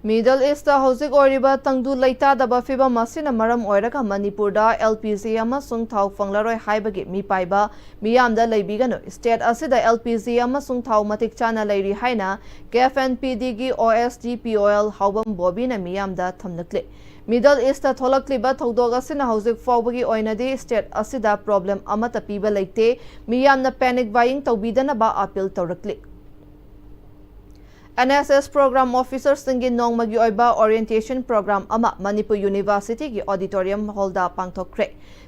Middle Eastꯇ ꯍꯧꯖꯤꯛ ꯑꯣꯏꯔꯤꯕ ꯇꯪꯗꯨ ꯂꯩꯇꯥꯗꯕ ꯐꯤꯚꯝ ꯑꯁꯤꯅ ꯃꯔꯝ ꯑꯣꯏꯔꯒ ꯃꯅꯤꯄꯨꯔꯗ LPG ꯑꯃꯁꯨꯡ ꯊꯥꯎ ꯐꯪꯂꯔꯣꯏ ꯍꯥꯏꯕꯒꯤ ꯃꯤꯄꯥꯏꯕ ꯃꯤꯌꯥꯝꯗ ꯂꯩꯕꯤꯒꯅꯨ꯫ State ꯑꯁꯤꯗ LPG ꯑꯃꯁꯨꯡ ꯊꯥꯎ ꯃꯇꯤꯛ ꯆꯥꯅ ꯂꯩꯔꯤ ꯍꯥꯏꯅ KFNPDꯒꯤ OSD POL ꯍꯥꯎꯕꯝ ꯕꯣꯕꯤꯅ ꯃꯤꯌꯥꯝꯗ ꯊꯝꯂꯛꯂꯤ꯫ Middle Eastꯇ ꯊꯣꯛꯂꯛꯂꯤꯕ ꯊꯧꯗꯣꯛ ꯑꯁꯤꯅ ꯍꯧꯖꯤꯛ ꯐꯥꯎꯕꯒꯤ ꯑꯣꯏꯅꯗꯤ state ꯑꯁꯤꯗ problem ꯑꯃꯠꯇ ꯄꯤꯕ ꯂꯩꯇꯦ꯫ ꯃꯤꯌꯥꯝꯅ panic buying ꯇꯧꯕꯤꯗꯅꯕ appeal ꯇꯧꯔꯛꯂꯤ꯫ NSS program officerꯁꯤꯡꯒꯤ ꯅꯣꯡꯃꯒꯤ ꯑꯣꯏꯕ orientation program ꯑꯃ Manipur Universityꯒꯤ auditorium hallꯗ ꯄꯥꯡꯊꯣꯛꯈ꯭ꯔꯦ꯫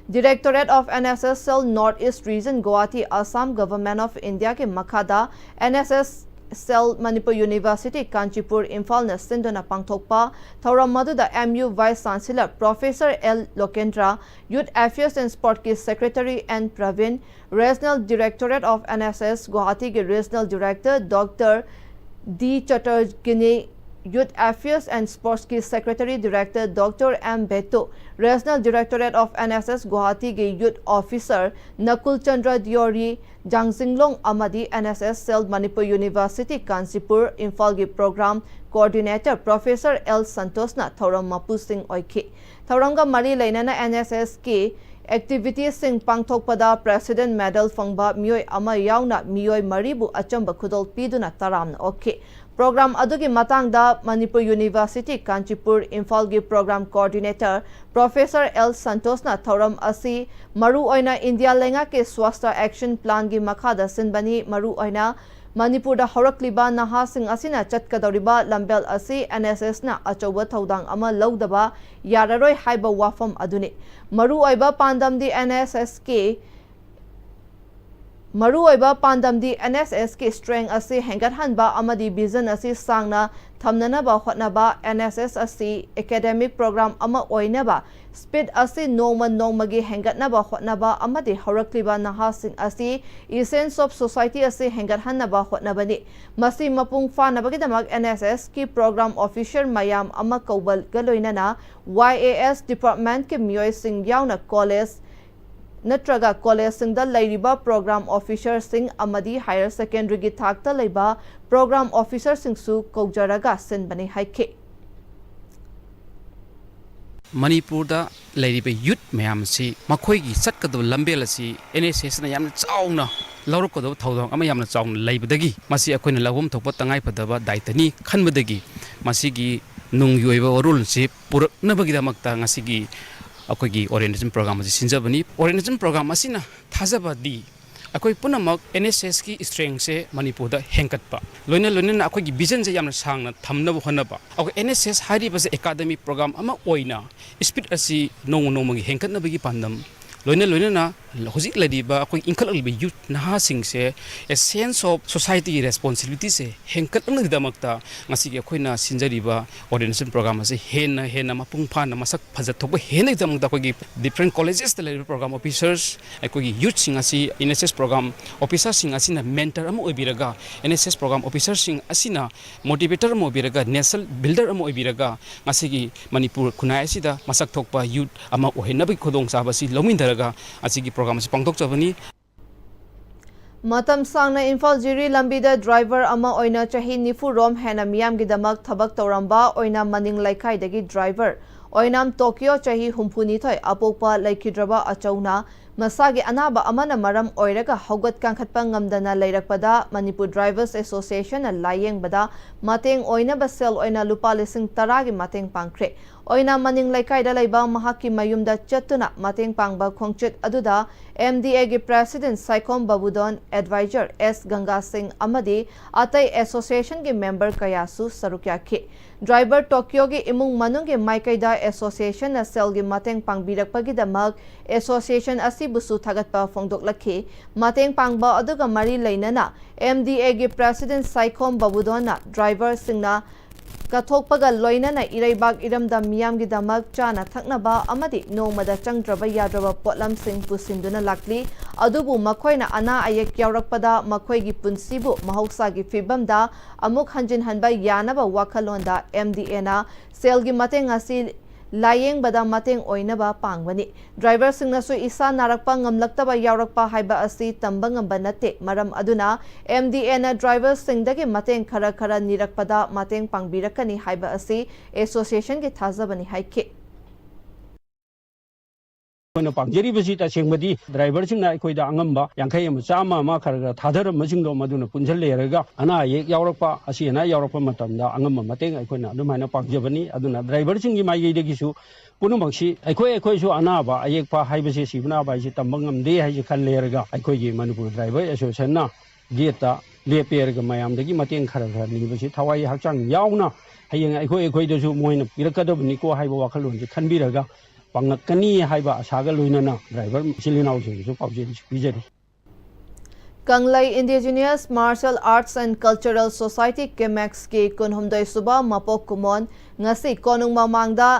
Directorate of NSS Cell North East Region, Guwahati, Assam Government of Indiaꯒꯤ ꯃꯈꯥꯗ NSS Cell Manipur University, Kanchipur, ꯏꯝꯐꯥꯜꯅ ꯁꯤꯟꯗꯨꯅ ꯄꯥꯡꯊꯣꯛꯄ ꯊꯧꯔꯝ ꯑꯗꯨꯗ MU Vice Chancellor Professor L Lokendra, Youth Affairs and Sportꯀꯤ Secretary N Praveen, Regional Directorate of NSS Guwahatiꯒꯤ Regional Director Doctor D Chatterjee, Youth Affairs and Sports ꯀꯤ Secretary Director Doctor M Betu, Regional Directorate of N S S Guwahati ꯒꯤ Youth Officer ꯅꯀꯨꯜ Chandra ꯗꯤꯌꯣꯔꯤ, ꯖꯥꯡꯖꯤꯡꯂꯣꯡ ꯑꯃꯗꯤ N S S Cell Manipur University Kanchipur, ꯏꯝꯐꯥꯜꯒꯤ Program Coordinator Professor L ꯁꯟꯇꯣꯁꯅ ꯊꯧꯔꯝ ꯃꯄꯨꯁꯤꯡ ꯑꯣꯏꯈꯤ꯫ ꯊꯧꯔꯝꯒ ꯃꯔꯤ ꯂꯩꯅꯅ N S S ꯀꯤ activity ꯁꯤꯡ ꯄꯥꯡꯊꯣꯛꯄꯗ President Medal ꯐꯪꯕ ꯃꯤꯑꯣꯏ ꯑꯃ ꯌꯥꯎꯅ ꯃꯤꯑꯣꯏ ꯃꯔꯤꯕꯨ ꯑꯆꯝꯕ ꯈꯨꯗꯣꯜ ꯄꯤꯗꯨꯅ ꯇꯔꯥꯝꯅ ꯑꯣꯛꯈꯤ꯫ Program ꯑꯗꯨꯒꯤ ꯃꯇꯥꯡꯗ Manipur University Kanchipur, ꯏꯝꯐꯥꯜꯒꯤ Program Coordinator Professor L ꯁꯟꯇꯣꯁꯅ ꯊꯧꯔꯝ ꯑꯁꯤ ꯃꯔꯨꯑꯣꯏꯅ ꯏꯟꯗꯤꯌꯥ ꯂꯩꯉꯥꯛꯀꯤ Swachhta Action Plan ꯒꯤ ꯃꯈꯥꯗ ꯁꯤꯟꯕꯅꯤ꯫ ꯃꯔꯨꯑꯣꯏꯅ ꯃꯅꯤꯄꯨꯔꯗ ꯍꯧꯔꯛꯂꯤꯕ ꯅꯍꯥꯁꯤꯡ ꯑꯁꯤꯅ ꯆꯠꯀꯗꯧꯔꯤꯕ ꯂꯝꯕꯦꯜ ꯑꯁꯤ N S S ꯅ ꯑꯆꯧꯕ ꯊꯧꯗꯥꯡ ꯑꯃ ꯂꯧꯗꯕ ꯌꯥꯔꯔꯣꯏ ꯍꯥꯏꯕ ꯋꯥꯐꯝ ꯑꯗꯨꯅꯤ꯫ ꯃꯔꯨꯑꯣꯏꯕ ꯄꯥꯟꯗꯝꯗꯤ N S S ꯀꯤ ꯃꯔꯨꯑꯣꯏꯕ ꯄꯥꯟꯗꯝꯗꯤ N S S ꯀꯤ strength ꯑꯁꯤ ꯍꯦꯟꯒꯠꯍꯟꯕ ꯑꯃꯗꯤ vision ꯑꯁꯤ ꯁꯥꯡꯅ ꯊꯝꯅꯅꯕ ꯍꯣꯠꯅꯕ꯫ N S S ꯑꯁꯤ academic program ꯑꯃ ꯑꯣꯏꯅꯕ speed ꯑꯁꯤ ꯅꯣꯡꯃ ꯅꯣꯡꯃꯒꯤ ꯍꯦꯟꯒꯠꯅꯕ ꯍꯣꯠꯅꯕ ꯑꯃꯗꯤ ꯍꯧꯔꯛꯂꯤꯕ ꯅꯍꯥꯁꯤꯡ ꯑꯁꯤ essence of society ꯑꯁꯤ ꯍꯦꯟꯒꯠꯍꯟꯅꯕ ꯍꯣꯠꯅꯕꯅꯤ꯫ ꯃꯁꯤ ꯃꯄꯨꯡ ꯐꯥꯅꯕꯒꯤꯗꯃꯛ N S S ꯀꯤ program officer ꯃꯌꯥꯝ ꯑꯃ ꯀꯧꯕꯒ ꯂꯣꯏꯅꯅ Y A S department ꯀꯤ ꯃꯤꯑꯣꯏꯁꯤꯡ ꯌꯥꯎꯅ college ꯅꯠꯇ꯭ꯔꯒ college ꯁꯤꯡꯗ ꯂꯩꯔꯤꯕ program officer ꯁꯤꯡ ꯑꯃꯗꯤ higher secondary ꯒꯤ ꯊꯥꯛꯇ ꯂꯩꯕ program officer ꯁꯤꯡꯁꯨ ꯀꯧꯖꯔꯒ ꯁꯤꯟꯕꯅꯤ ꯍꯥꯏꯈꯤ꯫ ꯃꯅꯤꯄꯨꯔꯗ ꯂꯩꯔꯤꯕ youth ꯃꯌꯥꯝ ꯑꯁꯤ ꯃꯈꯣꯏꯒꯤ ꯆꯠꯀꯗꯕ ꯂꯝꯕꯦꯜ ꯑꯁꯤ N S S ꯅ ꯌꯥꯝꯅ ꯆꯥꯎꯅ ꯂꯧꯔꯛꯀꯗꯕ ꯊꯧꯗꯥꯡ ꯑꯃ ꯌꯥꯝꯅ ꯆꯥꯎꯅ ꯂꯩꯕꯗꯒꯤ ꯃꯁꯤ ꯑꯩꯈꯣꯏꯅ ꯂꯧꯐꯝ ꯊꯣꯛꯄ ꯇꯉꯥꯏꯐꯗꯕ ꯗꯥꯏꯇꯅꯤ ꯈꯟꯕꯗꯒꯤ ꯃꯁꯤꯒꯤ ꯅꯨꯡꯒꯤ ꯑꯣꯏꯕ ꯋꯥꯔꯣꯜ ꯑꯁꯤ ꯄꯨꯔꯛꯅꯕꯒꯤꯗꯃꯛꯇ ꯉꯁꯤꯒꯤ ꯑꯩꯈꯣꯏꯒꯤ orientation program ꯑꯁꯤ ꯁꯤꯟꯖꯕꯅꯤ꯫ Orientation program ꯑꯁꯤꯅ ꯊꯥꯖꯕꯗꯤ ꯑꯩꯈꯣꯏ ꯄꯨꯝꯅꯃꯛ N S S ꯀꯤ strength ꯁꯦ ꯃꯅꯤꯄꯨꯔꯗ ꯍꯦꯟꯒꯠꯄ, ꯂꯣꯏꯅ ꯂꯣꯏꯅꯅ ꯑꯩꯈꯣꯏꯒꯤ vision ꯁꯦ ꯌꯥꯝꯅ ꯁꯥꯡꯅ ꯊꯝꯅꯕ ꯍꯣꯠꯅꯕ꯫ ꯑꯩꯈꯣꯏ N S S ꯍꯥꯏꯔꯤꯕꯁꯦ academic program ꯑꯃ ꯑꯣꯏꯅ speed ꯑꯁꯤ ꯅꯣꯡꯃ ꯅꯣꯡꯃꯒꯤ ꯍꯦꯟꯒꯠꯅꯕꯒꯤ ꯄꯥꯟꯗꯝ, ꯂꯣꯏꯅ ꯂꯣꯏꯅꯅ ꯍꯧꯖꯤꯛ ꯂꯩꯔꯤꯕ ꯑꯩꯈꯣꯏ ꯏꯟꯈꯠꯂꯛꯂꯤꯕ ꯌꯨꯠ ꯅꯍꯥꯁꯤꯡꯁꯦ a sense of society responsibility ꯁꯦ ꯍꯦꯟꯒꯠꯅꯕꯒꯤꯗꯃꯛꯇ ꯉꯁꯤꯒꯤ ꯑꯩꯈꯣꯏꯅ ꯁꯤꯟꯖꯔꯤꯕ ꯑꯣꯔꯗꯤꯅꯦꯁꯟ ꯄ꯭ꯔꯣꯒ꯭ꯔꯥꯝ ꯑꯁꯤ ꯍꯦꯟꯅ ꯍꯦꯟꯅ ꯃꯄꯨꯡ ꯐꯥꯅ ꯃꯁꯛ ꯐꯖꯊꯣꯛꯄ ꯍꯦꯟꯅꯕꯒꯤꯗꯃꯛꯇ ꯑꯩꯈꯣꯏꯒꯤ different colleges ꯇ ꯂꯩꯔꯤꯕ ꯄ꯭ꯔꯣꯒ꯭ꯔꯥꯝ ꯑꯣꯐꯤꯁꯔꯁ, ꯑꯩꯈꯣꯏꯒꯤ ꯌꯨꯠꯁꯤꯡ ꯑꯁꯤ N S S ꯄ꯭ꯔꯣꯒ꯭ꯔꯥꯝ ꯑꯣꯐꯤꯁꯔꯁꯤꯡ ꯑꯁꯤꯅ ꯃꯦꯟꯇꯔ ꯑꯃ ꯑꯣꯏꯕꯤꯔꯒ, N S S ꯄ꯭ꯔꯣꯒ꯭ꯔꯥꯝ ꯑꯣꯐꯤꯁꯔꯁꯤꯡ ꯑꯁꯤꯅ ꯃꯣꯇꯤꯚꯦꯇꯔ ꯑꯃ ꯑꯣꯏꯕꯤꯔꯒ, ꯅꯦꯁꯅꯦꯜ ꯕꯤꯜꯗꯔ ꯑꯃ ꯑꯣꯏꯕꯤꯔꯒ, ꯉꯁꯤꯒꯤ ꯃꯅꯤꯄꯨꯔ ꯈꯨꯟꯅꯥꯏ ꯑꯁꯤꯗ ꯃꯁꯛ ꯊꯣꯛꯄ ꯌꯨꯠ ꯑꯃ ꯑꯣꯏꯍꯟꯅꯕꯒꯤ ꯈꯨꯗꯣꯡꯆꯥꯕ ꯑꯁꯤ ꯂꯧꯃꯤꯟꯅꯔꯒ ꯉꯁꯤꯒꯤ ꯄ꯭ꯔꯣꯒ꯭ꯔꯥꯝ ꯑꯁꯤ ꯄꯥꯡꯊꯣꯛꯆꯕꯅꯤ꯫ ꯃꯇꯝ ꯁꯥꯡꯅ ꯏꯝꯐꯥꯜ ꯖꯤꯔꯤ ꯂꯝꯕꯤꯗ ꯗ꯭ꯔꯥꯏꯚꯔ ꯑꯃ ꯑꯣꯏꯅ ꯆꯍꯤ ꯅꯤꯐꯨ ꯔꯣꯝ ꯍꯦꯟꯅ ꯃꯤꯌꯥꯝꯒꯤꯗꯃꯛ ꯊꯕꯛ ꯇꯧꯔꯝꯕ ꯑꯣꯏꯅ ꯃꯅꯤꯡ ꯂꯩꯀꯥꯏꯗꯒꯤ ꯗ꯭ꯔꯥꯏꯚꯔ ꯑꯣꯏꯅꯥꯝ ꯇꯣꯀꯤꯌꯣ, ꯆꯍꯤ ꯍꯨꯝꯐꯨ ꯅꯤꯊꯣꯏ, ꯑꯄꯣꯛꯄ ꯂꯩꯈꯤꯗ꯭ꯔꯕ ꯑꯆꯧꯅ ꯃꯁꯥꯒꯤ ꯑꯅꯥꯕ ꯑꯃꯅ ꯃꯔꯝ ꯑꯣꯏꯔꯒ ꯍꯧꯒꯠ ꯀꯥꯡꯈꯠꯄ ꯉꯝꯗꯅ ꯂꯩꯔꯛꯄꯗ ꯃꯅꯤꯄꯨꯔ ꯗ꯭ꯔꯥꯏꯚꯔꯁ ꯑꯦꯁꯣꯁꯤꯌꯦꯁꯟꯅ ꯂꯥꯌꯦꯡꯕꯗ ꯃꯇꯦꯡ ꯑꯣꯏꯅꯕ ꯁꯦꯜ ꯑꯣꯏꯅ ꯂꯨꯄꯥ ꯂꯤꯁꯤꯡ ꯇꯔꯥꯒꯤ ꯃꯇꯦꯡ ꯄꯥꯡꯈ꯭ꯔꯦ꯫ ꯑꯣꯏꯅꯥꯝ ꯃꯅꯤꯡ ꯂꯩꯀꯥꯏꯗ ꯂꯩꯕ ꯃꯍꯥꯛꯀꯤ ꯃꯌꯨꯝꯗ ꯆꯠꯇꯨꯅ ꯃꯇꯦꯡ ꯄꯥꯡꯕ ꯈꯣꯡꯆꯠ ꯑꯗꯨꯗ M D A ꯒꯤ president ꯁꯥꯏꯈꯣꯝ ꯕꯕꯨꯗꯣꯟ, advisor S ꯒꯪꯒꯥ ꯁꯤꯡ ꯑꯃꯗꯤ ꯑꯇꯩ ꯑꯦꯁꯣꯁꯤꯌꯦꯁꯟꯒꯤ ꯃꯦꯝꯕꯔ ꯀꯌꯥꯁꯨ ꯁꯔꯨꯛ ꯌꯥꯈꯤ꯫ ꯗ꯭ꯔꯥꯏꯚꯔ ꯇꯣꯀꯤꯌꯣꯒꯤ ꯏꯃꯨꯡ ꯃꯅꯨꯡꯒꯤ ꯃꯥꯏꯀꯩꯗ ꯑꯦꯁꯣꯁꯤꯌꯦꯁꯟꯅ ꯁꯦꯜꯒꯤ ꯃꯇꯦꯡ ꯄꯥꯡꯕꯤꯔꯛꯄꯒꯤꯗꯃꯛ ꯑꯦꯁꯣꯁꯤꯌꯦꯁꯟ ꯑꯁꯤꯕꯨꯁꯨ ꯊꯥꯒꯠꯄ ꯐꯣꯡꯗꯣꯛꯂꯛꯈꯤ꯫ ꯃꯇꯦꯡ ꯄꯥꯡꯕ ꯑꯗꯨꯒ ꯃꯔꯤ ꯂꯩꯅꯅ M D A ꯒꯤ president ꯁꯥꯏꯈꯣꯝ ꯕꯕꯨꯗꯣꯟꯅ ꯗ꯭ꯔꯥꯏꯚꯔꯁꯤꯡꯅ ꯀꯠꯊꯣꯛꯄꯒ ꯂꯣꯏꯅꯅ ꯏꯔꯩꯕꯥꯛ ꯏꯔꯝꯗꯝ ꯃꯤꯌꯥꯝꯒꯤꯗꯃꯛ ꯆꯥꯅ ꯊꯛꯅꯕ ꯑꯃꯗꯤ ꯅꯣꯡꯃꯗ ꯆꯪꯗ꯭ꯔꯕ ꯌꯥꯗ꯭ꯔꯕ ꯄꯣꯠꯂꯝꯁꯤꯡ ꯄꯨꯁꯤꯟꯗꯨꯅ ꯂꯥꯛꯂꯤ꯫ ꯑꯗꯨꯕꯨ ꯃꯈꯣꯏꯅ ꯑꯅꯥ ꯑꯌꯦꯛ ꯌꯥꯎꯔꯛꯄꯗ ꯃꯈꯣꯏꯒꯤ ꯄꯨꯟꯁꯤꯕꯨ ꯃꯍꯧꯁꯥꯒꯤ ꯐꯤꯕꯝꯗ ꯑꯃꯨꯛ ꯍꯟꯖꯤꯟꯍꯟꯕ ꯌꯥꯅꯕ ꯋꯥꯈꯜꯂꯣꯟꯗ M D A ꯅ ꯁꯦꯜꯒꯤ ꯃꯇꯦꯡ ꯑꯁꯤ ꯂꯥꯌꯦꯡꯕꯗ ꯃꯇꯦꯡ ꯑꯣꯏꯅꯕ ꯄꯥꯡꯕꯅꯤ꯫ ꯗ꯭ꯔꯥꯏꯚꯔꯁꯤꯡꯅꯁꯨ ꯏꯁꯥ ꯅꯥꯔꯛꯄ ꯉꯝꯂꯛꯇꯕ ꯌꯥꯎꯔꯛꯄ ꯍꯥꯏꯕ ꯑꯁꯤ ꯇꯝꯕ ꯉꯝꯕ ꯅꯠꯇꯦ꯫ ꯃꯔꯝ ꯑꯗꯨꯅ M D A ꯅ ꯗ꯭ꯔꯥꯏꯚꯔꯁꯤꯡꯗꯒꯤ ꯃꯇꯦꯡ ꯈꯔ ꯈꯔ ꯅꯤꯔꯛꯄꯗ ꯃꯇꯦꯡ ꯄꯥꯡꯕꯤꯔꯛꯀꯅꯤ ꯍꯥꯏꯕ ꯑꯁꯤ ꯑꯦꯁꯣꯁꯤꯌꯦꯁꯟꯒꯤ ꯊꯥꯖꯕꯅꯤ ꯍꯥꯏꯈꯤ꯫ ꯑꯩꯈꯣꯏꯅ ꯄꯥꯝꯖꯔꯤꯕꯁꯤ ꯇꯁꯦꯡꯕꯗꯤ ꯗ꯭ꯔꯥꯏꯚꯔꯁꯤꯡꯅ ꯑꯩꯈꯣꯏꯗ ꯑꯉꯝꯕ ꯌꯥꯡꯈꯩ ꯑꯃ, ꯆꯥꯝꯃ ꯑꯃ ꯈꯔ ꯈꯔ ꯊꯥꯗꯔꯝꯕꯁꯤꯡꯗꯣ ꯃꯗꯨꯅ ꯄꯨꯟꯁꯤꯜꯂꯦꯔꯒ ꯑꯅꯥ ꯑꯌꯦꯛ ꯌꯥꯎꯔꯛꯄ, ꯑꯁꯤ ꯑꯅꯥ ꯌꯥꯎꯔꯛꯄ ꯃꯇꯝꯗ ꯑꯉꯝꯕ ꯃꯇꯦꯡ ꯑꯩꯈꯣꯏꯅ ꯑꯗꯨꯃꯥꯏꯅ ꯄꯥꯡꯖꯕꯅꯤ꯫ ꯑꯗꯨꯅ ꯗ꯭ꯔꯥꯏꯚꯔꯁꯤꯡꯒꯤ ꯃꯥꯏꯀꯩꯗꯒꯤꯁꯨ ꯄꯨꯝꯅꯃꯛꯁꯤ ꯑꯩꯈꯣꯏ ꯑꯩꯈꯣꯏꯁꯨ ꯑꯅꯥꯕ ꯑꯌꯦꯛꯄ ꯍꯥꯏꯕꯁꯦ, ꯁꯤꯕ ꯅꯥꯕ ꯍꯥꯏꯁꯦ ꯇꯝꯕ ꯉꯝꯗꯦ ꯍꯥꯏꯁꯦ ꯈꯜꯂꯦꯔꯒ ꯑꯩꯈꯣꯏꯒꯤ ꯃꯅꯤꯄꯨꯔ ꯗ꯭ꯔꯥꯏꯚꯔ ꯑꯦꯁꯣꯁꯤꯌꯦꯁꯟꯅ ꯒꯦꯠꯇ ꯂꯦꯞꯄꯦꯔꯒ ꯃꯌꯥꯝꯗꯒꯤ ꯃꯇꯦꯡ ꯈꯔ ꯈꯔ ꯅꯤꯕꯁꯤ ꯊꯋꯥꯏ ꯍꯛꯆꯥꯡ ꯌꯥꯎꯅ ꯍꯌꯦꯡ ꯑꯩꯈꯣꯏ ꯑꯩꯈꯣꯏꯗꯁꯨ ꯃꯣꯏꯅ ꯄꯤꯔꯛꯀꯗꯕꯅꯤꯀꯣ ꯍꯥꯏꯕ ꯋꯥꯈꯜꯂꯣꯟꯁꯦ ꯈꯟꯕꯤꯔꯒ ꯄꯥꯡꯉꯛꯀꯅꯤ ꯍꯥꯏꯕ ꯑꯁꯥꯒ ꯂꯣꯏꯅꯅ ꯗ꯭ꯔꯥꯏꯚꯔ ꯏꯆꯤꯜ ꯏꯅꯥꯎꯁꯤꯡꯗꯁꯨ ꯄꯥꯎꯖꯦꯜ ꯄꯤꯖꯔꯤ꯫ ꯀꯪꯂꯩ Indigenous Martial Arts and Cultural Society, ꯀꯦꯃꯦꯛꯁꯀꯤ ꯀꯨꯟꯍꯨꯝꯗꯣꯏ ꯁꯨꯕ ꯃꯄꯣꯛ ꯀꯨꯝꯑꯣꯟ ꯉꯁꯤ ꯀꯣꯅꯨꯡ ꯃꯃꯥꯡꯗ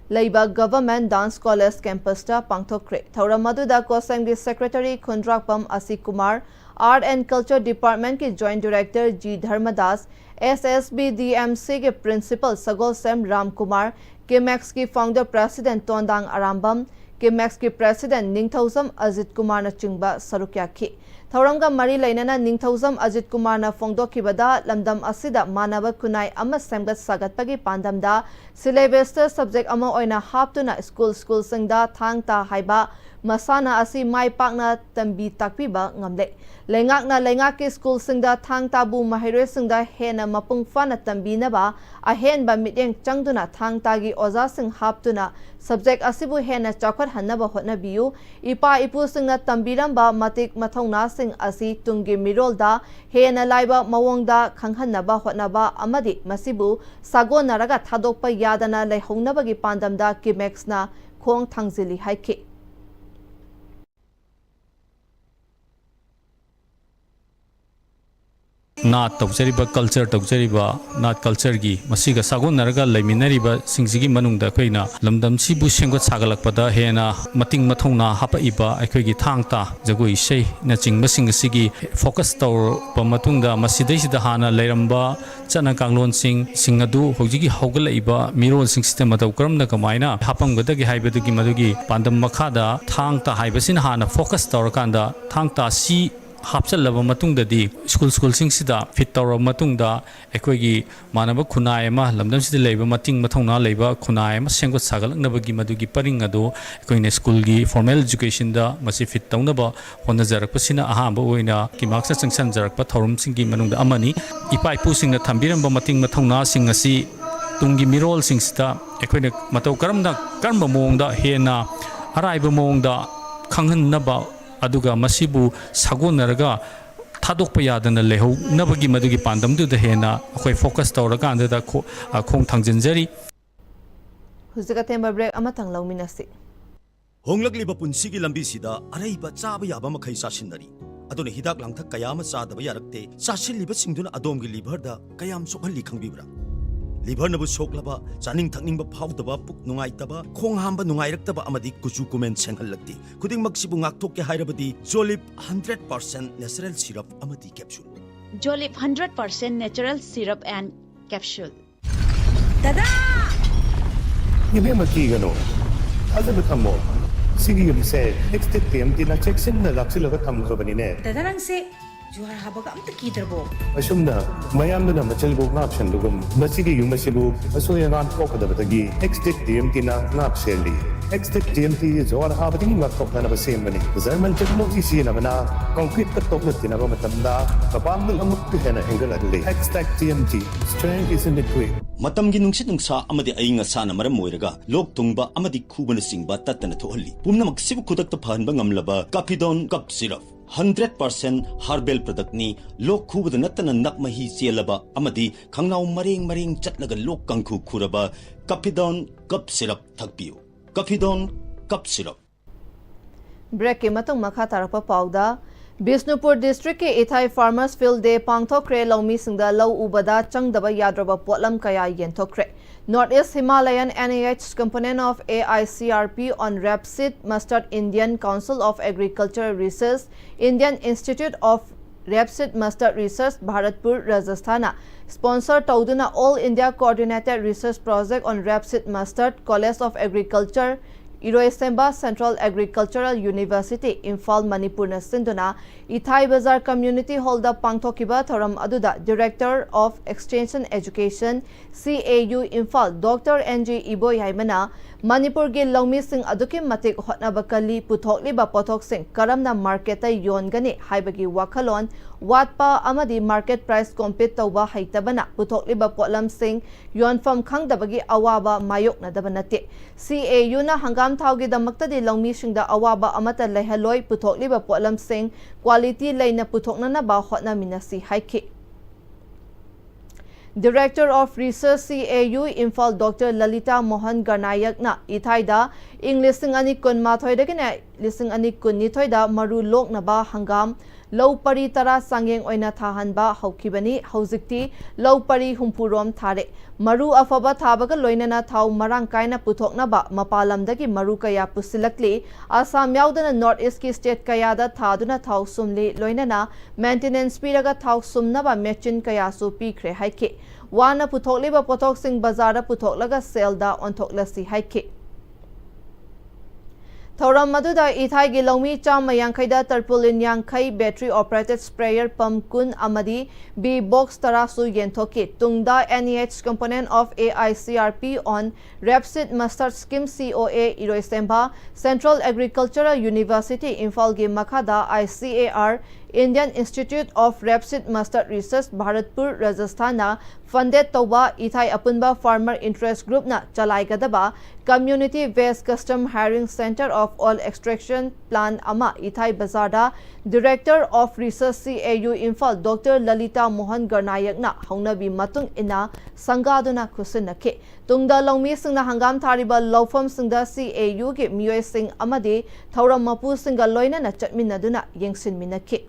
ꯂꯩꯕ Government Dance College campusꯇ ꯄꯥꯡꯊꯣꯛꯈ꯭ꯔꯦ꯫ ꯊꯧꯔꯝ ꯑꯗꯨꯗ ꯀꯣꯁꯦꯝꯒꯤ Secretary ꯈꯨꯟꯗ꯭ꯔꯥꯛꯄꯝ ꯑꯁꯤ ꯀꯨꯃꯥꯔ, Art and Culture Departmentꯀꯤ Joint Director ꯖꯤ ꯙꯔꯃꯗꯥꯁ, SSBDMCꯒꯤ Principal ꯁꯒꯣꯜꯁꯦꯝ ꯔꯥꯝ ꯀꯨꯃꯥꯔ, ꯀꯦꯃꯦꯛꯁꯀꯤ Founder President ꯇꯣꯟꯗꯥꯡ ꯑꯔꯥꯝꯕꯝ, ꯀꯦꯃꯦꯛꯁꯀꯤ President ꯅꯤꯡꯊꯧꯖꯝ ꯑꯖꯤꯠ ꯀꯨꯃꯥꯔꯅꯆꯤꯡꯕ ꯁꯔꯨꯛ ꯌꯥꯈꯤ꯫ ꯊꯧꯔꯝꯒ ꯃꯔꯤ ꯂꯩꯅꯅ ꯅꯤꯡꯊꯧꯖꯝ ꯑꯖꯤꯠ ꯀꯨꯃꯥꯔꯅ ꯐꯣꯡꯗꯣꯛꯈꯤꯕꯗ, ꯂꯝꯗꯝ ꯑꯁꯤꯗ ꯃꯥꯟꯅꯕ ꯈꯨꯟꯅꯥꯏ ꯑꯃ ꯁꯦꯝꯒꯠ ꯁꯥꯒꯠꯄꯒꯤ ꯄꯥꯟꯗꯝꯗ syllabusꯇ subject ꯑꯃ ꯑꯣꯏꯅ ꯍꯥꯞꯇꯨꯅ school schoolꯁꯤꯡꯗ ꯊꯥꯡ ꯇꯥ ꯍꯥꯏꯕ ꯃꯁꯥꯟꯅ ꯑꯁꯤ ꯃꯥꯏ ꯄꯥꯛꯅ ꯇꯝꯕꯤ ꯇꯥꯛꯄꯤꯕ ꯉꯝꯂꯦ꯫ ꯂꯩꯉꯥꯛꯅ ꯂꯩꯉꯥꯛꯀꯤ schoolꯁꯤꯡꯗ ꯊꯥꯡ ꯇꯥꯕꯨ ꯃꯍꯩꯔꯣꯏꯁꯤꯡꯗ ꯍꯦꯟꯅ ꯃꯄꯨꯡ ꯐꯥꯅ ꯇꯝꯕꯤꯅꯕ ꯑꯍꯦꯟꯕ ꯃꯤꯠꯌꯦꯡ ꯆꯪꯗꯨꯅ ꯊꯥꯡ ꯇꯥꯒꯤ ꯑꯣꯖꯥꯁꯤꯡ ꯍꯥꯞꯇꯨꯅ subject ꯑꯁꯤꯕꯨ ꯍꯦꯟꯅ ꯆꯥꯎꯈꯠꯍꯟꯅꯕ ꯍꯣꯠꯅꯕꯤꯌꯨ꯫ ꯏꯄꯥ ꯏꯄꯨꯁꯤꯡꯅ ꯇꯝꯕꯤꯔꯝꯕ ꯃꯇꯤꯛ ꯃꯊꯧꯅꯥꯁꯤꯡ ꯑꯁꯤ ꯇꯨꯡꯒꯤ ꯃꯤꯔꯣꯜꯗ ꯍꯦꯟꯅ ꯂꯥꯏꯕ ꯃꯑꯣꯡꯗ ꯈꯪꯍꯟꯅꯕ ꯍꯣꯠꯅꯕ ꯑꯃꯗꯤ ꯃꯁꯤꯕꯨ ꯁꯥꯒꯣꯟꯅꯔꯒ ꯊꯥꯗꯣꯛꯄ ꯌꯥꯗꯅ ꯂꯩꯍꯧꯅꯕꯒꯤ ꯄꯥꯟꯗꯝꯗ ꯀꯤꯃꯦꯛꯁꯅ ꯈꯣꯡ ꯊꯥꯡꯖꯤꯜꯂꯤ ꯍꯥꯏꯈꯤ꯫ ꯅꯥꯠ ꯇꯧꯖꯔꯤꯕ, culture ꯇꯧꯖꯔꯤꯕ, ꯅꯥꯠ cultureꯒꯤ ꯃꯁꯤꯒ ꯁꯥꯒꯣꯟꯅꯔꯒ ꯂꯩꯃꯤꯟꯅꯔꯤꯕꯁꯤꯡꯁꯤꯒꯤ ꯃꯅꯨꯡꯗ ꯑꯩꯈꯣꯏꯅ ꯂꯝꯗꯝꯁꯤꯕꯨ ꯁꯦꯝꯒꯠ ꯁꯥꯒꯠꯂꯛꯄꯗ ꯍꯦꯟꯅ ꯃꯇꯤꯡ ꯃꯊꯧꯅꯥ ꯍꯥꯞꯄꯛꯏꯕ ꯑꯩꯈꯣꯏꯒꯤ ꯊꯥꯡ ꯇꯥ, ꯖꯒꯣꯏ ꯏꯁꯩꯅꯆꯤꯡꯕꯁꯤꯡ ꯑꯁꯤꯒꯤ focus ꯇꯧꯔꯕ ꯃꯇꯨꯡꯗ, ꯃꯁꯤꯗꯩꯁꯤꯗ ꯍꯥꯟꯅ ꯂꯩꯔꯝꯕ ꯆꯠꯅ ꯀꯥꯡꯂꯣꯟꯁꯤꯡ, ꯁꯤꯡ ꯑꯗꯨ ꯍꯧꯖꯤꯛꯀꯤ ꯍꯧꯒꯠꯂꯛꯏꯕ ꯃꯤꯔꯣꯜꯁꯤꯡꯁꯤꯗ ꯃꯇꯧ ꯀꯔꯝꯅ ꯀꯃꯥꯏꯅ ꯍꯥꯞꯄꯝꯒꯗꯒꯦ ꯍꯥꯏꯕꯗꯨꯒꯤ ꯃꯗꯨꯒꯤ ꯄꯥꯟꯗꯝ ꯃꯈꯥꯗ ꯊꯥꯡ ꯇꯥ ꯍꯥꯏꯕꯁꯤꯅ ꯍꯥꯟꯅ focus ꯇꯧꯔꯀꯥꯟꯗ ꯊꯥꯡ ꯇꯥ ꯁꯤ ꯍꯥꯞꯆꯜꯂꯕ ꯃꯇꯨꯡꯗꯗꯤ school schoolꯁꯤꯡꯁꯤꯗ fit ꯇꯧꯔꯕ ꯃꯇꯨꯡꯗ ꯑꯩꯈꯣꯏꯒꯤ ꯃꯥꯟꯅꯕ ꯈꯨꯟꯅꯥꯏ ꯑꯃ, ꯂꯝꯗꯝꯁꯤꯗ ꯂꯩꯕ ꯃꯇꯤꯡ ꯃꯊꯧꯅꯥ ꯂꯩꯕ ꯈꯨꯟꯅꯥꯏ ꯑꯃ ꯁꯦꯝꯒꯠ ꯁꯥꯒꯠꯂꯛꯅꯕꯒꯤ ꯃꯗꯨꯒꯤ ꯄꯔꯤꯡ ꯑꯗꯨ ꯑꯩꯈꯣꯏꯅ schoolꯒꯤ formal educationꯗ ꯃꯁꯤ fit ꯇꯧꯅꯕ ꯍꯣꯠꯅꯖꯔꯛꯄꯁꯤꯅ ꯑꯍꯥꯟꯕ ꯑꯣꯏꯅ ꯀꯤꯃꯥꯛꯁꯅ ꯆꯪꯁꯤꯟꯖꯔꯛꯄ ꯊꯧꯔꯝꯁꯤꯡꯒꯤ ꯃꯅꯨꯡꯗ ꯑꯃꯅꯤ꯫ ꯏꯄꯥ ꯏꯄꯨꯁꯤꯡꯅ ꯊꯝꯕꯤꯔꯝꯕ ꯃꯇꯤꯡ ꯃꯊꯧꯅꯥꯁꯤꯡ ꯑꯁꯤ ꯇꯨꯡꯒꯤ ꯃꯤꯔꯣꯜꯁꯤꯡꯁꯤꯗ ꯑꯩꯈꯣꯏꯅ ꯃꯇꯧ ꯀꯔꯝꯅ, ꯀꯔꯝꯕ ꯃꯑꯣꯡꯗ ꯍꯦꯟꯅ ꯑꯔꯥꯏꯕ ꯃꯑꯣꯡꯗ ꯈꯪꯍꯟꯅꯕ, ꯑꯗꯨꯒ ꯃꯁꯤꯕꯨ ꯁꯥꯒꯣꯟꯅꯔꯒ ꯊꯥꯗꯣꯛꯄ ꯌꯥꯗꯅ ꯂꯩꯍꯧꯅꯕꯒꯤ ꯃꯗꯨꯒꯤ ꯄꯥꯟꯗꯝꯗꯨꯗ ꯍꯦꯟꯅ ꯑꯩꯈꯣꯏ focus ꯇꯧꯔꯀꯥꯟꯗꯨꯗ ꯈꯣ-, ꯑ, ꯈꯣꯡ ꯊꯥꯡꯖꯤꯟꯖꯔꯤ꯫ ꯍꯧꯖꯤꯛ ꯑꯇꯦꯟꯕ ꯕ꯭ꯔꯦꯛ ꯑꯃꯇꯪ ꯂꯧꯃꯤꯟꯅꯁꯤ꯫ ꯍꯣꯡꯂꯛꯂꯤꯕ ꯄꯨꯟꯁꯤꯒꯤ ꯂꯝꯕꯤꯁꯤꯗ ꯑꯔꯩꯕ ꯆꯥꯕ ꯌꯥꯕ ꯃꯈꯩ ꯆꯥꯁꯤꯟꯅꯔꯤ꯫ ꯑꯗꯨꯅ ꯍꯤꯗꯥꯛ ꯂꯥꯡꯊꯛ ꯀꯌꯥ ꯑꯃ ꯆꯥꯗꯕ ꯌꯥꯔꯛꯇꯦ꯫ ꯆꯥꯁꯤꯜꯂꯤꯕꯁꯤꯡꯗꯨꯅ ꯑꯗꯣꯝꯒꯤ ꯂꯤꯚꯔꯗ ꯀꯌꯥꯝ ꯁꯣꯛꯍꯜꯂꯤ ꯈꯪꯕꯤꯕ꯭ꯔꯥ? ꯂꯤꯚꯔꯅꯕꯨ ꯁꯣꯛꯂꯕ, ꯆꯥꯅꯤꯡ ꯊꯛꯅꯤꯡꯕ ꯐꯥꯎꯗꯕ, ꯄꯨꯛ ꯅꯨꯡꯉꯥꯏꯇꯕ, ꯈꯣꯡ ꯍꯥꯝꯕ ꯅꯨꯡꯉꯥꯏꯔꯛꯇꯕ ꯑꯃꯗꯤ ꯀꯨꯆꯨ ꯀꯨꯃꯦꯟ ꯁꯦꯡꯍꯜꯂꯛꯇꯦ꯫ ꯈꯨꯗꯤꯡꯃꯛꯁꯤꯕꯨ ꯉꯥꯛꯊꯣꯛꯀꯦ ꯍꯥꯏꯔꯕꯗꯤ ꯖꯣꯂꯤꯞ ꯍꯟꯗ꯭ꯔꯦꯠ ꯄꯥꯔꯁꯦꯟ ꯅꯦꯆꯔꯦꯜ ꯁꯤꯔꯞ ꯑꯃꯗꯤ capsule. Jolip hundred percent natural syrup and capsule. ꯗꯗꯥ! ꯏꯕꯦꯝꯃ, ꯀꯤꯒꯅꯨ꯫ ꯊꯥꯖꯕ ꯊꯝꯃꯣ꯫ ꯁꯤꯒꯤ ꯌꯨꯝꯁꯦ ꯑꯦꯛꯁꯇꯦꯛ ꯇꯤ ꯑꯦꯝ ꯇꯤꯅ ꯆꯦꯛꯁꯤꯟꯅ ꯂꯥꯛꯁꯤꯜꯂꯒ ꯊꯝꯈ꯭ꯔꯕꯅꯤꯅꯦ꯫ ꯗꯗꯥ, ꯅꯪꯁꯦ ꯖꯨꯍꯥꯔ ꯍꯥꯕꯒ ꯑꯝꯇ ꯀꯤꯗ꯭ꯔꯕꯣ? ꯑꯁꯨꯝꯅ ꯃꯌꯥꯝꯗꯨꯅ ꯃꯆꯤꯜꯕꯨ ꯉꯥꯛ ꯁꯦꯟꯕꯒꯨꯝ, ꯃꯁꯤꯒꯤ ꯌꯨꯝ ꯑꯁꯤꯕꯨ ꯑꯁꯣꯏ ꯑꯉꯥꯝ ꯊꯣꯛꯀꯗꯕꯗꯒꯤ ꯑꯦꯛꯁꯇꯦꯛ ꯇꯤ ꯑꯦꯝ ꯇꯤꯅ ꯉꯥꯛ ꯁꯦꯜꯂꯤ꯫ ꯑꯦꯛꯁꯇꯦꯛ ꯇꯤ ꯑꯦꯝ ꯇꯤ ꯖꯨꯍꯥꯔ ꯍꯥꯕꯗꯒꯤ ꯉꯥꯛꯊꯣꯛꯅꯅꯕ ꯁꯦꯝꯕꯅꯤ꯫ ꯖꯔꯃꯟ ꯇꯦꯛꯅꯣꯂꯣꯖꯤ ꯁꯤꯖꯤꯟꯅꯕꯅ ꯀꯣꯡꯀ꯭ꯔꯤꯠꯀ ꯇꯣꯛꯅ ꯇꯤꯟꯅꯕ ꯃꯇꯝꯗ ꯃꯄꯥꯡꯒꯜ ꯑꯃꯨꯛꯀ ꯍꯦꯟꯅ ꯍꯦꯟꯒꯠꯍꯜꯂꯤ꯫ Extech T M T, strength is in the grit. ꯃꯇꯝꯒꯤ ꯅꯨꯡꯁꯤꯠ ꯅꯨꯡꯁꯥ ꯑꯃꯗꯤ ꯑꯏꯪ ꯑꯁꯥꯅ ꯃꯔꯝ ꯑꯣꯏꯔꯒ ꯂꯣꯛ ꯊꯨꯡꯕ ꯑꯃꯗꯤ ꯈꯨꯕꯅꯆꯤꯡꯕ ꯇꯠꯇꯅ ꯊꯣꯛꯍꯜꯂꯤ꯫ ꯄꯨꯝꯅꯃꯛꯁꯤꯕꯨ ꯈꯨꯗꯛꯇ ꯐꯍꯟꯕ ꯉꯝꯂꯕ ꯀꯥꯐꯤꯗꯣꯟ cough syrup. Hundred percent herbal ꯄ꯭ꯔꯗꯛꯅꯤ꯫ ꯂꯣꯛ ꯈꯨꯕꯗ ꯅꯠꯇꯅ ꯅꯞ ꯃꯍꯤ ꯆꯦꯜꯂꯕ ꯑꯃꯗꯤ ꯈꯪꯅꯥꯎ ꯃꯔꯦꯡ ꯃꯔꯦꯡ ꯆꯠꯂꯒ ꯂꯣꯛ ꯀꯥꯡꯈꯨ ꯈꯨꯔꯕ ꯀꯥꯐꯤꯗꯣꯟ ꯀꯞ ꯁꯤꯔꯞ ꯊꯛꯄꯤꯌꯨ꯫ ꯀꯥꯐꯤꯗꯣꯟ cough syrup. ꯕ꯭ꯔꯦꯛꯀꯤ ꯃꯇꯨꯡ ꯃꯈꯥ ꯇꯥꯔꯛꯄ ꯄꯥꯎꯗ, ꯕꯤꯁꯅꯨꯄꯨꯔ ꯗꯤꯁꯇ꯭ꯔꯤꯛꯀꯤ ꯏꯊꯥꯏ ꯐꯥꯔꯃꯔꯁ ꯐꯤꯜꯗ ꯗꯦ ꯄꯥꯡꯊꯣꯛꯈ꯭ꯔꯦ꯫ ꯂꯧꯃꯤꯁꯤꯡꯗ ꯂꯧ ꯎꯕꯗ ꯆꯪꯗꯕ ꯌꯥꯗ꯭ꯔꯕ ꯄꯣꯠꯂꯝ ꯀꯌꯥ ꯌꯦꯟꯊꯣꯛꯈ꯭ꯔꯦ꯫ North East Himalayan N I H component of A I C R P on Rapeseed Mustard, Indian Council of Agricultural Research, Indian Institute of Rapeseed Mustard Research, Bharatpur, Rajasthan ꯅ sponsor ꯇꯧꯗꯨꯅ All India Coordinated Research Project on Rapeseed Mustard, College of Agriculture, ꯏꯔꯣꯏꯁꯦꯝꯕ Central Agricultural University, Imphal, ꯃꯅꯤꯄꯨꯔꯅ ꯁꯤꯟꯗꯨꯅ ꯏꯊꯥꯏ ꯕꯖꯥꯔ Community Hall ꯗ ꯄꯥꯡꯊꯣꯛꯈꯤꯕ ꯊꯧꯔꯝ ꯑꯗꯨꯗ Director of Extension Education, C A U, Imphal, Doctor N G ꯏꯕꯣꯌꯥꯏꯃꯅ ꯃꯅꯤꯄꯨꯔꯒꯤ ꯂꯧꯃꯤꯁꯤꯡ ꯑꯗꯨꯛꯀꯤ ꯃꯇꯤꯛ ꯍꯣꯠꯅꯕ ꯀꯜꯂꯤ, ꯄꯨꯊꯣꯛꯂꯤꯕ ꯄꯣꯠꯊꯣꯛꯁꯤꯡ ꯀꯔꯝꯅ ꯃꯥꯔꯀꯦꯠꯇ ꯌꯣꯟꯒꯅꯤ ꯍꯥꯏꯕꯒꯤ ꯋꯥꯈꯜꯂꯣꯟ ꯋꯥꯠꯄ ꯑꯃꯗꯤ market price compete ꯇꯧꯕ ꯍꯩꯇꯕꯅ ꯄꯨꯊꯣꯛꯂꯤꯕ ꯄꯣꯠꯂꯝꯁꯤꯡ ꯌꯣꯟꯐꯝ ꯈꯪꯗꯕꯒꯤ ꯑꯋꯥꯕ ꯃꯥꯌꯣꯛꯅꯗꯕ ꯅꯠꯇꯦ꯫ C A U ꯅ ꯍꯪꯒꯥꯝ ꯊꯥꯎꯒꯤꯗꯃꯛꯇꯗꯤ ꯂꯧꯃꯤꯁꯤꯡꯗ ꯑꯋꯥꯕ ꯑꯃꯠꯇ ꯂꯩꯍꯜꯂꯣꯏ, ꯄꯨꯊꯣꯛꯂꯤꯕ ꯄꯣꯠꯂꯝꯁꯤꯡ quality ꯂꯩꯅ ꯄꯨꯊꯣꯛꯅꯅꯕ ꯍꯣꯠꯅꯃꯤꯟꯅꯁꯤ ꯍꯥꯏꯈꯤ꯫ Director of Research, C A U, Imphal, Doctor Lalita Mohan Garnayakꯅ ꯏꯊꯥꯏꯗ ꯏꯪ ꯂꯤꯁꯤꯡ ꯑꯅꯤ ꯀꯨꯟꯃꯥꯊꯣꯏꯗꯒꯤꯅ ꯂꯤꯁꯤꯡ ꯑꯅꯤ ꯀꯨꯟꯅꯤꯊꯣꯏꯗ ꯃꯔꯨ ꯂꯣꯛꯅꯕ ꯍꯪꯒꯥꯝ ꯂꯧ ꯄꯔꯤ ꯇꯔꯥ ꯆꯥꯡꯌꯦꯡ ꯑꯣꯏꯅ ꯊꯥꯍꯟꯕ ꯍꯧꯈꯤꯕꯅꯤ꯫ ꯍꯧꯖꯤꯛꯇꯤ ꯂꯧ ꯄꯔꯤ ꯍꯨꯝꯐꯨ ꯔꯣꯝ ꯊꯥꯔꯦ꯫ ꯃꯔꯨ ꯑꯐꯕ ꯊꯥꯕꯒ ꯂꯣꯏꯅꯅ ꯊꯥꯎ ꯃꯔꯥꯡ ꯀꯥꯏꯅ ꯄꯨꯊꯣꯛꯅꯕ ꯃꯄꯥꯟ ꯂꯝꯗꯒꯤ ꯃꯔꯨ ꯀꯌꯥ ꯄꯨꯁꯤꯜꯂꯛꯂꯤ꯫ ꯑꯁꯥꯝ ꯌꯥꯎꯗꯅ North East ꯀꯤ state ꯀꯌꯥꯗ ꯊꯥꯗꯨꯅ ꯊꯥꯎ ꯁꯨꯝꯂꯤ, ꯂꯣꯏꯅꯅ maintenance ꯄꯤꯔꯒ ꯊꯥꯎ ꯁꯨꯝꯅꯕ machine ꯀꯌꯥꯁꯨ ꯄꯤꯈ꯭ꯔꯦ ꯍꯥꯏꯈꯤ꯫ ꯋꯥꯅ ꯄꯨꯊꯣꯛꯂꯤꯕ ꯄꯣꯠꯊꯣꯛꯁꯤꯡ ꯕꯖꯥꯔꯗ ꯄꯨꯊꯣꯛꯂꯒ sale ꯗ ꯑꯣꯟꯊꯣꯛꯂꯁꯤ ꯍꯥꯏꯈꯤ꯫ ꯊꯧꯔꯝ ꯑꯗꯨꯗ ꯏꯊꯥꯏꯒꯤ ꯂꯧꯃꯤ ꯆꯥꯝꯃ ꯌꯥꯡꯈꯩꯗ tarpaulin ꯌꯥꯡꯈꯩ, battery operated sprayer pump ꯀꯨꯟ ꯑꯃꯗꯤ bee box ꯇꯔꯥꯁꯨ ꯌꯦꯟꯊꯣꯛꯈꯤ꯫ ꯇꯨꯡꯗ N E H component of A I C R P on Rapeseed Mustard Scheme, C O A, ꯏꯔꯣꯏꯁꯦꯝꯕ Central Agricultural University ꯏꯝꯐꯥꯜꯒꯤ ꯃꯈꯥꯗ I C A R, Indian Institute of Rapeseed Mustard Research, Bharatpur, ꯔꯥꯖꯁꯊꯥꯟꯅ funded ꯇꯧꯕ ꯏꯊꯥꯏ ꯑꯄꯨꯟꯕ farmer interest group ꯅ ꯆꯂꯥꯏꯒꯗꯕ community based custom hiring center of oil extraction plant ꯑꯃ ꯏꯊꯥꯏ ꯕꯖꯥꯔꯗ Director of Research, C A U, Imphal, Doctor ꯂꯂꯤꯇꯥ Mohan ꯒꯔꯅꯥꯌꯛꯅ ꯍꯧꯅꯕꯤ ꯃꯇꯨꯡ ꯏꯟꯅ ꯁꯪꯒꯥꯗꯨꯅ ꯈꯨꯠꯁꯤꯟꯅꯈꯤ꯫ ꯇꯨꯡꯗ ꯂꯧꯃꯤꯁꯤꯡꯅ ꯍꯪꯒꯥꯝ ꯊꯥꯔꯤꯕ ꯂꯧꯐꯝꯁꯤꯡꯗ C A U ꯒꯤ ꯃꯤꯑꯣꯏꯁꯤꯡ ꯑꯃꯗꯤ ꯊꯧꯔꯝ ꯃꯄꯨꯁꯤꯡꯒ ꯂꯣꯏꯅꯅ ꯆꯠꯃꯤꯟꯅꯗꯨꯅ ꯌꯦꯡꯁꯤꯟꯃꯤꯟꯅꯈꯤ꯫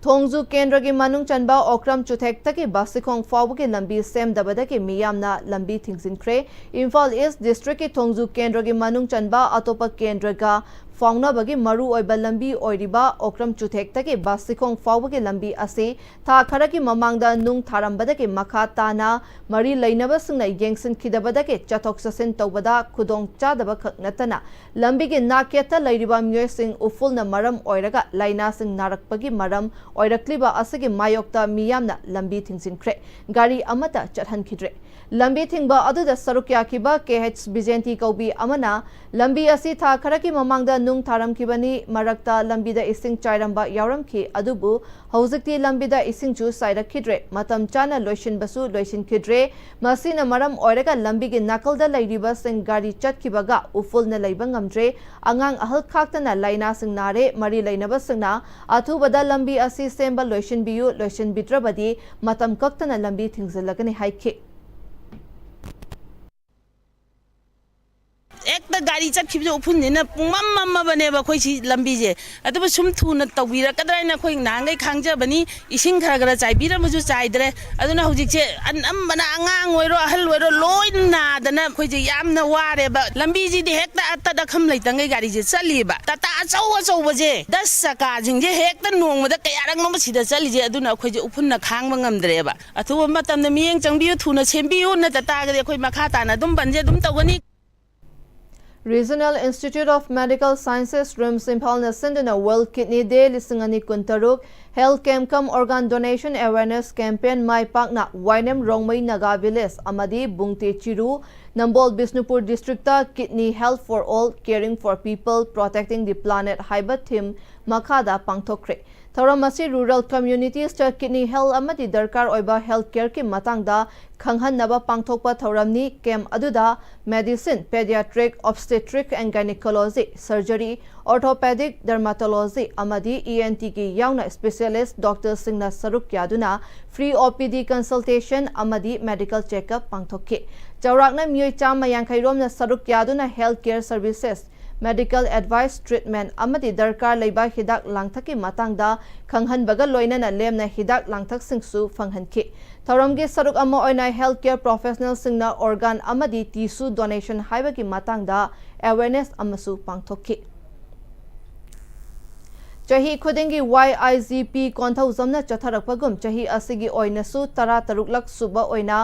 ꯊꯣꯡꯖꯨ ꯀꯦꯟꯗ꯭ꯔꯒꯤ ꯃꯅꯨꯡ ꯆꯟꯕ ꯑꯣꯀ꯭ꯔꯝ ꯆꯨꯊꯦꯛꯇꯒꯤ ꯕꯥꯁꯤꯈꯣꯡ ꯐꯥꯎꯕꯒꯤ ꯂꯝꯕꯤ ꯁꯦꯝꯗꯕꯗꯒꯤ ꯃꯤꯌꯥꯝꯅ ꯂꯝꯕꯤ ꯊꯤꯡꯖꯤꯟꯈ꯭ꯔꯦ꯫ ꯏꯝꯐꯥꯜ ꯏꯁ ꯗꯤꯁꯇ꯭ꯔꯤꯛꯀꯤ ꯊꯣꯡꯖꯨ ꯀꯦꯟꯗ꯭ꯔꯒꯤ ꯃꯅꯨꯡ ꯆꯟꯕ ꯑꯇꯣꯞꯄ ꯀꯦꯟꯗ꯭ꯔꯒ ꯐꯥꯎꯅꯕꯒꯤ ꯃꯔꯨꯑꯣꯏꯕ ꯂꯝꯕꯤ ꯑꯣꯏꯔꯤꯕ ꯑꯣꯀ꯭ꯔꯝ ꯆꯨꯊꯦꯛꯇꯒꯤ ꯕꯥꯁꯤꯈꯣꯡ ꯐꯥꯎꯕꯒꯤ ꯂꯝꯕꯤ ꯑꯁꯤ ꯊꯥ ꯈꯔꯒꯤ ꯃꯃꯥꯡꯗ ꯅꯨꯡ ꯊꯥꯔꯝꯕꯗꯒꯤ ꯃꯈꯥ ꯇꯥꯅ ꯃꯔꯤ ꯂꯩꯅꯕꯁꯤꯡꯅ ꯌꯦꯡꯁꯤꯟꯈꯤꯗꯕꯗꯒꯤ ꯆꯠꯊꯣꯛ ꯆꯠꯁꯤꯟ ꯇꯧꯕꯗ ꯈꯨꯗꯣꯡ ꯆꯥꯗꯕ ꯈꯛ ꯅꯠꯇꯅ ꯂꯝꯕꯤꯒꯤ ꯅꯥꯛꯌꯦꯠꯇ ꯂꯩꯔꯤꯕ ꯃꯤꯑꯣꯏꯁꯤꯡ ꯎꯐꯨꯜꯅ ꯃꯔꯝ ꯑꯣꯏꯔꯒ ꯂꯥꯏꯅꯥꯁꯤꯡ ꯅꯥꯔꯛꯄꯒꯤ ꯃꯔꯝ ꯑꯣꯏꯔꯛꯂꯤꯕ ꯑꯁꯤꯒꯤ ꯃꯥꯌꯣꯛꯇ ꯃꯤꯌꯥꯝꯅ ꯂꯝꯕꯤ ꯊꯤꯡꯖꯤꯟꯈ꯭ꯔꯦ꯫ ꯒꯥꯔꯤ ꯑꯃꯠꯇ ꯆꯠꯍꯟꯈꯤꯗ꯭ꯔꯦ꯫ ꯂꯝꯕꯤ ꯊꯤꯡꯕ ꯑꯗꯨꯗ ꯁꯔꯨꯛ ꯌꯥꯈꯤꯕ K H ꯕꯤꯖꯦꯟꯇꯤ ꯀꯧꯕꯤ ꯑꯃꯅ ꯂꯝꯕꯤ ꯑꯁꯤ ꯊꯥ ꯈꯔꯒꯤ ꯃꯃꯥꯡꯗ ꯅꯨꯡ ꯊꯥꯔꯝꯈꯤꯕꯅꯤ꯫ ꯃꯔꯛꯇ ꯂꯝꯕꯤꯗ ꯏꯁꯤꯡ ꯆꯥꯏꯔꯝꯕ ꯌꯥꯎꯔꯝꯈꯤ, ꯑꯗꯨꯕꯨ ꯍꯧꯖꯤꯛꯇꯤ ꯂꯝꯕꯤꯗ ꯏꯁꯤꯡꯁꯨ ꯆꯥꯏꯔꯛꯈꯤꯗ꯭ꯔꯦ꯫ ꯃꯇꯝ ꯆꯥꯅ ꯂꯣꯏꯁꯤꯟꯕꯁꯨ ꯂꯣꯏꯁꯤꯟꯈꯤꯗ꯭ꯔꯦ꯫ ꯃꯁꯤꯅ ꯃꯔꯝ ꯑꯣꯏꯔꯒ ꯂꯝꯕꯤꯒꯤ ꯅꯥꯀꯜꯗ ꯂꯩꯔꯤꯕꯁꯤꯡ ꯒꯥꯔꯤ ꯆꯠꯈꯤꯕꯒ ꯎꯐꯨꯜꯅ ꯂꯩꯕ ꯉꯝꯗ꯭ꯔꯦ꯫ ꯑꯉꯥꯡ ꯑꯍꯜ ꯈꯥꯛꯇꯅ ꯂꯥꯏꯅꯥꯁꯤꯡ ꯅꯥꯔꯦ꯫ ꯃꯔꯤ ꯂꯩꯅꯕꯁꯤꯡꯅ ꯑꯊꯨꯕꯗ ꯂꯝꯕꯤ ꯑꯁꯤ ꯁꯦꯝꯕ ꯂꯣꯏꯁꯤꯟꯕꯤꯌꯨ, ꯂꯣꯏꯁꯤꯟꯕꯤꯗ꯭ꯔꯕꯗꯤ ꯃꯇꯝ ꯀꯛꯇꯅ ꯂꯝꯕꯤ ꯊꯤꯡꯖꯤꯜꯂꯒꯅꯤ ꯍꯥꯏꯈꯤ꯫ ꯍꯦꯛꯇ ꯒꯥꯔꯤ ꯆꯠꯈꯤꯕꯁꯦ ꯎꯐꯨꯟꯁꯤꯅ ꯄꯨꯡꯃꯝ ꯃꯝꯃꯕꯅꯦꯕ ꯑꯩꯈꯣꯏ ꯁꯤ ꯂꯝꯕꯤꯁꯦ꯫ ꯑꯗꯨꯕꯨ ꯁꯨꯝ ꯊꯨꯅ ꯇꯧꯕꯤꯔꯛꯀꯗ꯭ꯔꯥ ꯍꯥꯏꯅ ꯑꯩꯈꯣꯏ ꯅꯍꯥꯟꯈꯩ ꯈꯥꯡꯖꯕꯅꯤ꯫ ꯏꯁꯤꯡ ꯈꯔ ꯈꯔ ꯆꯥꯏꯕꯤꯔꯝꯕꯁꯨ ꯆꯥꯏꯗ꯭ꯔꯦ꯫ ꯑꯗꯨꯅ ꯍꯧꯖꯤꯛꯁꯦ ꯑꯅꯝꯕꯅ ꯑꯉꯥꯡ ꯑꯣꯏꯔꯣ ꯑꯍꯜ ꯑꯣꯏꯔꯣ ꯂꯣꯏ ꯅꯥꯗꯅ ꯑꯩꯈꯣꯏꯁꯦ ꯌꯥꯝꯅ ꯋꯥꯔꯦꯕ꯫ ꯂꯝꯕꯤꯁꯤꯗꯤ ꯍꯦꯛꯇ ꯑꯇꯠ ꯑꯈꯝ ꯂꯩꯇꯉꯩ ꯒꯥꯔꯤꯁꯦ ꯆꯠꯂꯤꯕ꯫ ꯇꯥꯇꯥ ꯑꯆꯧ ꯑꯆꯧꯕꯁꯦ ꯗꯁ ꯆꯀꯥꯁꯤꯡꯁꯦ ꯍꯦꯛꯇ ꯅꯣꯡꯃꯗ ꯀꯌꯥꯔꯛꯅꯣꯃ ꯁꯤꯗ ꯆꯠꯂꯤꯁꯦ꯫ ꯑꯗꯨꯅ ꯑꯩꯈꯣꯏꯁꯦ ꯎꯐꯨꯟꯅ ꯈꯥꯡꯕ ꯉꯝꯗ꯭ꯔꯦꯕ꯫ ꯑꯊꯨꯕ ꯃꯇꯝꯗ ꯃꯤꯠꯌꯦꯡ ꯆꯪꯕꯤꯌꯨ, ꯊꯨꯅ ꯁꯦꯝꯕꯤꯌꯨ, ꯅꯠꯇ ꯇꯥꯔꯒꯗꯤ ꯑꯩꯈꯣꯏ ꯃꯈꯥ ꯇꯥꯅ ꯑꯗꯨꯝ ꯕꯟꯁꯦ ꯑꯗꯨꯝ ꯇꯧꯒꯅꯤ꯫ Regional Institute of Medical Sciences, RIMS, ꯏꯝꯐꯥꯜꯅ ꯁꯤꯟꯗꯨꯅ World Kidney Day ꯂꯤꯁꯤꯡ ꯑꯅꯤ ꯀꯨꯟꯇꯔꯨꯛ Health Camp cum Organ Donation Awareness Campaign ꯃꯥꯏ ꯄꯥꯛꯅ ꯋꯥꯏꯅꯝ ꯔꯣꯡꯃꯩ ꯅꯥꯒꯥ ꯚꯤꯂꯦꯖ ꯑꯃꯗꯤ ꯕꯨꯡꯇꯦ ꯆꯤꯔꯨ, ꯅꯝꯕꯣꯜ Bishnupur district Kidney Health for All, Caring for People, Protecting the Planet ꯍꯥꯏꯕ ꯊꯤꯝ ꯃꯈꯥꯗ ꯄꯥꯡꯊꯣꯛꯈ꯭ꯔꯦ꯫ ꯊꯧꯔꯝ ꯑꯁꯤ ꯔꯨꯔꯦꯜ ꯀꯝꯌꯨꯅꯤꯇꯤꯁꯇ ꯀꯤꯗꯅꯤ ꯍꯦꯜꯊ ꯑꯃꯗꯤ ꯗꯔꯀꯥꯔ ꯑꯣꯏꯕ ꯍꯦꯜꯊ ꯀꯦꯌꯔꯒꯤ ꯃꯇꯥꯡꯗ ꯈꯪꯍꯟꯅꯕ ꯄꯥꯡꯊꯣꯛꯄ ꯊꯧꯔꯝꯅꯤ꯫ ꯀꯦꯝꯞ ꯑꯗꯨꯗ ꯃꯦꯗꯤꯁꯤꯟ, ꯄꯦꯗꯤꯌꯥꯇ꯭ꯔꯤꯛ, ꯑꯣꯕꯁ꯭ꯇꯦꯇ꯭ꯔꯤꯛ ꯑꯦꯟ ꯒꯥꯏꯅꯤꯀꯣꯂꯣꯖꯤ, ꯁꯔꯖꯔꯤ, ꯑꯣꯔꯊꯣꯄꯦꯗꯤꯛ, ꯗꯔꯃꯥꯇꯣꯂꯣꯖꯤ ꯑꯃꯗꯤ ꯏ ꯑꯦꯟ ꯇꯤꯒꯤ ꯌꯥꯎꯅ ꯁ꯭ꯄꯦꯁꯤꯌꯦꯂꯤꯁ꯭ꯠ ꯗꯣꯛꯇꯔꯁꯤꯡꯅ ꯁꯔꯨꯛ ꯌꯥꯗꯨꯅ free O P D consultation ꯑꯃꯗꯤ ꯃꯦꯗꯤꯀꯦꯜ ꯆꯦꯛꯑꯞ ꯄꯥꯡꯊꯣꯛꯈꯤ꯫ ꯆꯥꯎꯔꯥꯛꯅ ꯃꯤꯑꯣꯏ ꯆꯥꯝꯃ ꯌꯥꯡꯈꯩ ꯔꯣꯝꯅ ꯁꯔꯨꯛ ꯌꯥꯗꯨꯅ health care services, medical advice, treatment ꯑꯃꯗꯤ ꯗꯔꯀꯥꯔ ꯂꯩꯕ ꯍꯤꯗꯥꯛ ꯂꯥꯡꯊꯛꯀꯤ ꯃꯇꯥꯡꯗ ꯈꯪꯍꯟꯕꯒ ꯂꯣꯏꯅꯅ ꯂꯦꯝꯅ ꯍꯤꯗꯥꯛ ꯂꯥꯡꯊꯛꯁꯤꯡꯁꯨ ꯐꯪꯍꯟꯈꯤ꯫ ꯊꯧꯔꯝꯒꯤ ꯁꯔꯨꯛ ꯑꯃ ꯑꯣꯏꯅ ꯍꯦꯜꯊ ꯀꯦꯌꯔ ꯄ꯭ꯔꯣꯐꯦꯁꯅꯦꯜꯁꯤꯡꯅ ꯑꯣꯔꯒꯥꯟ ꯑꯃꯗꯤ ꯇꯤꯁꯨ ꯗꯣꯅꯦꯁꯟ ꯍꯥꯏꯕꯒꯤ ꯃꯇꯥꯡꯗ ꯑꯦꯋꯦꯔꯅꯦꯁ ꯑꯃꯁꯨ ꯄꯥꯡꯊꯣꯛꯈꯤ꯫ ꯆꯍꯤ ꯈꯨꯗꯤꯡꯒꯤ ꯋꯥꯏ ꯑꯥꯏ ꯖꯤ ꯄꯤ ꯀꯣꯟꯊꯧꯖꯝꯅ ꯆꯠꯊꯔꯛꯄꯒꯨꯝ ꯆꯍꯤ ꯑꯁꯤꯒꯤ ꯑꯣꯏꯅꯁꯨ ꯇꯔꯥꯇꯔꯨꯛꯂꯛ ꯁꯨꯕ ꯑꯣꯏꯅ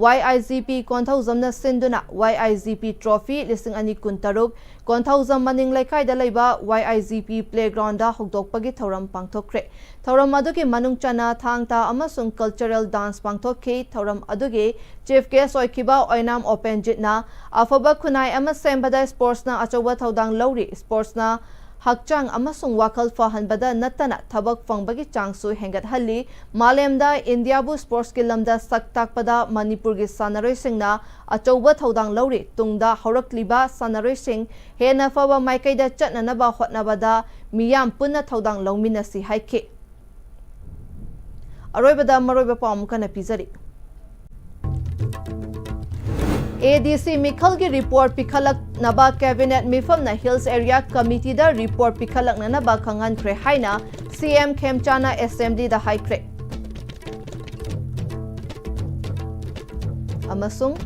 ꯋꯥꯏ ꯑꯥꯏ ꯖꯤ ꯄꯤ ꯀꯣꯟꯊꯧꯖꯝꯅ ꯁꯤꯟꯗꯨꯅ ꯋꯥꯏ ꯑꯥꯏ ꯖꯤ ꯄꯤ ꯇ꯭ꯔꯣꯐꯤ ꯂꯤꯁꯤꯡ ꯑꯅꯤ ꯀꯨꯟꯇꯔꯨꯛ ꯀꯣꯟꯊꯧꯖꯝ ꯃꯅꯤꯡ ꯂꯩꯀꯥꯏꯗ ꯂꯩꯕ ꯋꯥꯏ ꯑꯥꯏ ꯖꯤ ꯄꯤ ꯄ꯭ꯂꯦꯒ꯭ꯔꯥꯎꯟꯗ ꯍꯧꯗꯣꯛꯄꯒꯤ ꯊꯧꯔꯝ ꯄꯥꯡꯊꯣꯛꯈ꯭ꯔꯦ꯫ ꯊꯧꯔꯝ ꯑꯗꯨꯒꯤ ꯃꯅꯨꯡ ꯆꯟꯅ ꯊꯥꯡ ꯇꯥ ꯑꯃꯁꯨꯡ ꯀꯜꯆꯔꯦꯜ ꯗꯥꯟꯁ ꯄꯥꯡꯊꯣꯛꯈꯤ꯫ ꯊꯧꯔꯝ ꯑꯗꯨꯒꯤ ꯆꯤꯐ ꯒꯦꯁ ꯑꯣꯏꯈꯤꯕ ꯑꯣꯏꯅꯥꯝ ꯑꯣꯄꯦꯟꯖꯤꯠꯅ ꯑꯐꯕ ꯈꯨꯟꯅꯥꯏ ꯑꯃ ꯁꯦꯝꯕꯗ ꯁ꯭ꯄꯣꯔꯠꯁꯅ ꯑꯆꯧꯕ ꯊꯧꯗꯥꯡ ꯂꯧꯔꯤ꯫ ꯁ꯭ꯄꯣꯔꯠꯁꯅ ꯍꯛꯆꯥꯡ ꯑꯃꯁꯨꯡ ꯋꯥꯈꯜ ꯐꯍꯟꯕꯗ ꯅꯠꯇꯅ ꯊꯕꯛ ꯐꯪꯕꯒꯤ ꯆꯥꯡꯁꯨ ꯍꯦꯟꯒꯠꯍꯜꯂꯤ꯫ ꯃꯥꯂꯦꯝꯗ ꯏꯟꯗꯤꯌꯥꯕꯨ ꯁ꯭ꯄꯣꯔꯠꯁꯀꯤ ꯂꯝꯗ ꯁꯛ ꯇꯥꯛꯄꯗ ꯃꯅꯤꯄꯨꯔꯒꯤ ꯁꯥꯟꯅꯔꯣꯏꯁꯤꯡꯅ ꯑꯆꯧꯕ ꯊꯧꯗꯥꯡ ꯂꯧꯔꯤ꯫ ꯇꯨꯡꯗ ꯍꯧꯔꯛꯂꯤꯕ ꯁꯥꯟꯅꯔꯣꯏꯁꯤꯡ ꯍꯦꯟꯅ ꯐꯕ ꯃꯥꯏꯀꯩꯗ ꯆꯠꯅꯅꯕ ꯍꯣꯠꯅꯕꯗ ꯃꯤꯌꯥꯝ ꯄꯨꯟꯅ ꯊꯧꯗꯥꯡ ꯂꯧꯃꯤꯟꯅꯁꯤ ꯍꯥꯏꯈꯤ꯫ ꯑꯔꯣꯏꯕꯗ ꯃꯔꯨꯑꯣꯏꯕ ꯄꯥꯎ ꯑꯃꯨꯛ ꯍꯟꯅ ꯄꯤꯖꯔꯤ꯫ ꯑꯦ ꯗꯤ ꯁꯤ ꯃꯤꯈꯜꯒꯤ ꯔꯤꯄꯣꯔꯠ ꯄꯤꯈꯠꯂꯛꯅꯕ ꯀꯦꯕꯤꯅꯦꯠ ꯃꯤꯐꯝꯅ ꯍꯤꯜꯁ ꯑꯦꯔꯤꯌꯥ ꯀꯃꯤꯇꯤꯗ ꯔꯤꯄꯣꯔꯠ ꯄꯤꯈꯠꯂꯛꯅꯅꯕ ꯈꯪꯍꯟꯈ꯭ꯔꯦ ꯍꯥꯏꯅ ꯁꯤ ꯑꯦꯝ ꯈꯦꯝꯆꯥꯅ ꯑꯦꯁꯦꯝꯕ꯭ꯂꯤꯗ ꯍꯥꯏꯈ꯭ꯔꯦ꯫ ꯑꯃꯁꯨꯡ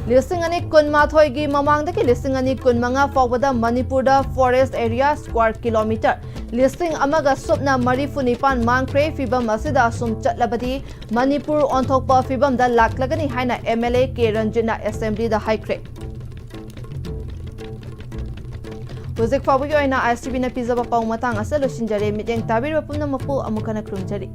ꯂꯤꯁꯤꯡ ꯑꯅꯤ ꯀꯨꯟꯃꯥꯊꯣꯏꯒꯤ ꯃꯃꯥꯡꯗꯒꯤ ꯂꯤꯁꯤꯡ ꯑꯅꯤ ꯀꯨꯟꯃꯉꯥ ꯐꯥꯎꯕꯗ ꯃꯅꯤꯄꯨꯔꯗ ꯐꯣꯔꯦꯁ ꯑꯦꯔꯤꯌꯥ ꯁ꯭ꯀ꯭ꯋꯥꯔ ꯀꯤꯂꯣꯃꯤꯇꯔ ꯂꯤꯁꯤꯡ ꯑꯃꯒ ꯁꯨꯞꯅ ꯃꯔꯤꯐꯨ ꯅꯤꯄꯥꯟ ꯃꯥꯡꯈ꯭ꯔꯦ꯫ ꯐꯤꯕꯝ ꯑꯁꯤꯗ ꯑꯁꯨꯝ ꯆꯠꯂꯕꯗꯤ ꯃꯅꯤꯄꯨꯔ ꯑꯣꯟꯊꯣꯛꯄ ꯐꯤꯕꯝꯗ ꯂꯥꯛꯂꯒꯅꯤ ꯍꯥꯏꯅ ꯑꯦꯝ ꯑꯦꯜ ꯑꯦ ꯀꯦ ꯔꯟꯖꯤꯠꯅ ꯑꯦꯁꯦꯝꯕ꯭ꯂꯤꯗ ꯍꯥꯏꯈ꯭ꯔꯦ꯫ ꯍꯧꯖꯤꯛ ꯐꯥꯎꯕꯒꯤ ꯑꯣꯏꯅ ꯑꯥꯏ ꯑꯦꯁ ꯇꯤ ꯚꯤꯅ ꯄꯤꯖꯕ ꯄꯥꯎ ꯃꯇꯥꯡ ꯑꯁꯤꯗ ꯂꯣꯏꯁꯤꯟꯖꯔꯦ꯫ ꯃꯤꯠꯌꯦꯡ ꯇꯥꯕꯤꯔꯤꯕ ꯄꯨꯝꯅꯃꯛꯄꯨ ꯑꯃꯨꯛ ꯍꯟꯅ ꯈꯨꯔꯨꯝꯖꯔꯤ꯫